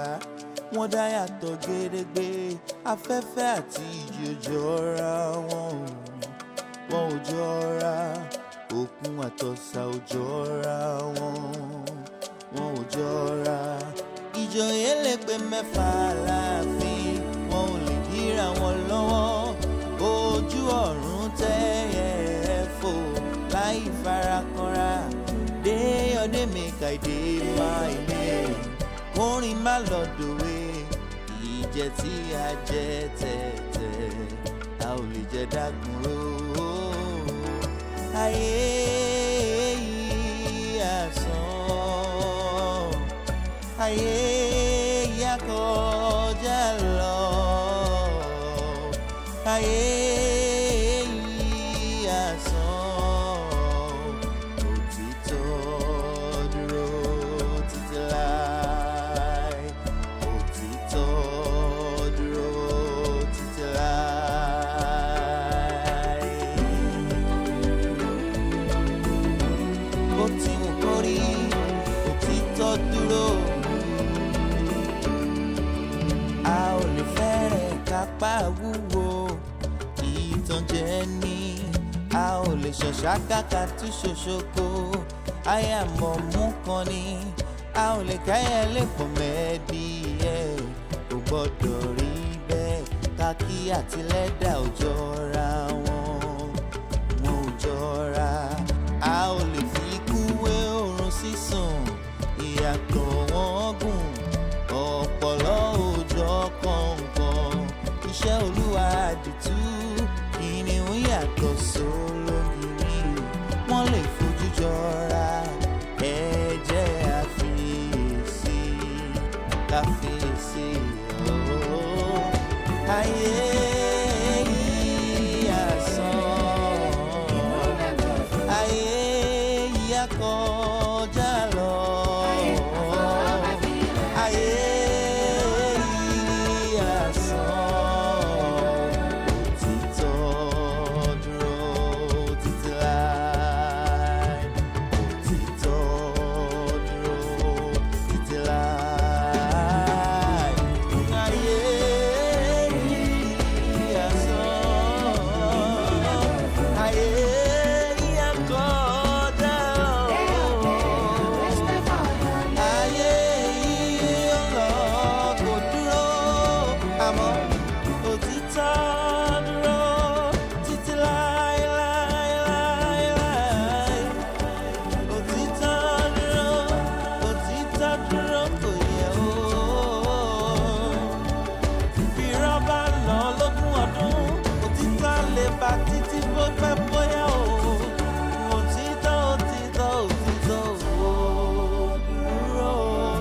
Speaker 19: wọ́n dá yàtọ̀ gédégbé. Afẹ́fẹ́ àti ìjì ò jọra wọn, wọn ò jọra. Òkun àtọ̀sà ò jọra wọn, wọn ò jọra. Ìjòyè lè pé mẹ́fà láàfin, wọn ò lè díra wọn lọ́wọ́. Ojú ọ̀run tẹ́yẹ fò láì farakanra. Dey your dey make I dey my lane. Kórin má lọ dòwe, ìjẹ tí a jẹ tẹ̀tẹ̀, a ò lè jẹ dágunró. Ayé yìí asán, ayé yìí akọjá lọ, ayé yìí asán, òtítọ́ dúró títí láì, òtítọ́ dúró títí láì. Bó ti wù kó rí, òtítọ́ dúró. A ò lè fẹ́rẹ̀ kápá wúwo, ìtànjẹ ni. A ò lè ṣọ̀ṣà kàkà tún ṣoṣoko, àyàmọ̀ mú kan ni. A ò lè káyà lè pọ̀ mẹ́ẹ̀díẹ̀, kò gbọ́dọ̀ rí bẹ́ẹ̀. Kákí àti lẹ́dà ò jọra wọn, wọn ò jọra. A ò lè fi ikú wé oorun sísùn, ìyàtọ̀ wọn gùn. Ọ̀pọ̀lọ́ òòjọ́ kọ̀ọ̀kan, iṣẹ́ Olúwa àdìtú, kìnìún yàtọ̀ sólógìní, wọ́n lè fojú jọra. Ẹ jẹ́ àfiyèsí, káfíyèsí ooo. Ayé yìí asán, ayé yìí akọjá lọ, ayé yìí asán, òtítọ́ dúró títí láì, òtítọ́ dúró títí láì. Ayé yìí asán, ayé yìí akọjá lọ, ayé yìí ó lọ kò dúró, àmọ́ òtítọ́ dúró títí láéláéláéláé. Òtítọ́ dúró, òtítọ́ dúró kò yẹ o. Bí rọ́bà lọ lógún ọdún, òtítọ́ lè bá títí bó pẹ́ bóyá o. Òtítọ́, òtítọ́, òtítọ́ o dúró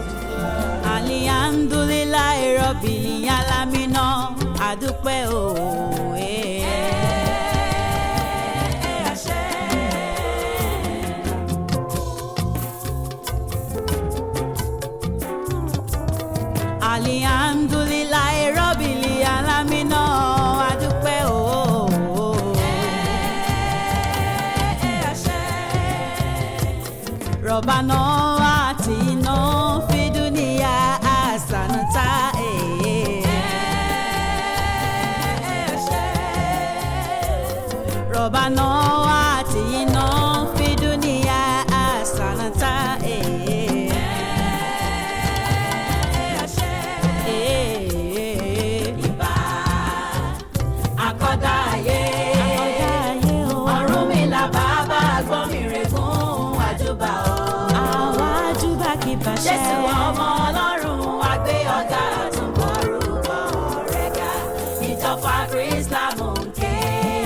Speaker 19: títí láé.
Speaker 20: Alihamdulilayi rọbìlì alamina, adúpẹ́ o. Alihamdulilayi rọbìlì alamina, adúpẹ́ o. Rọ̀bánà àti iná fi dúníyà àsànúta. Rọ̀bánà àti iná fi dúníyà àsànúta. Ìbà akọ́dá ayé, Ọ̀rúnmìlà bàbá gbọ́n mi rè fún àjùbà o. Àwa àjùbà kì bá ṣe. Jésù ọmọ Ọlọ́run àgbé ọ̀gá àtúnbọ̀rúkọ rẹ̀ ga. Ìjọba Kírísílámù ń ké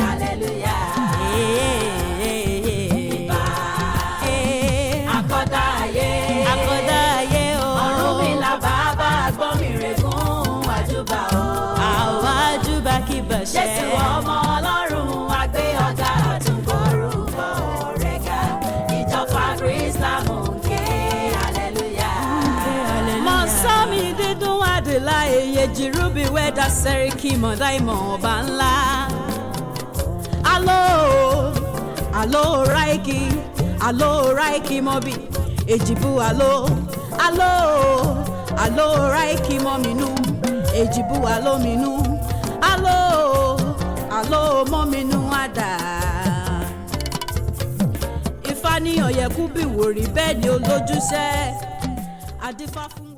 Speaker 20: hallelujah. Ìbà akọ́dá ayé, akọ́dá ayé o. Ọ̀rúnmìlà bàbá gbọ́n mi rè fún àjùbà o. Àwa àjùbà kì bá ṣe. Jésù ọmọ Ọlọ́run àgbé ọ̀gá àtúnbọ̀rúkọ rẹ̀ ga. Ìjọba Kírísílámù ń ké hallelujah. Mọ sọ́mi dídùn àdìlá èyí jìrúbi wẹ́dà sẹ́ríkì mọ̀dá ìmọ̀ ọba ńlá. Alo, alo ráìkì, alo ráìkì mọ́bì, èjìbú alo, alo, alo ráìkì mọ́mínú, èjìbú alo mínú, alo, alo mọ́mínú àdá. Ifá ní ọ̀yẹ̀kú bí wòrí bẹ́ẹ̀ ni olójúṣẹ́ adífá fún.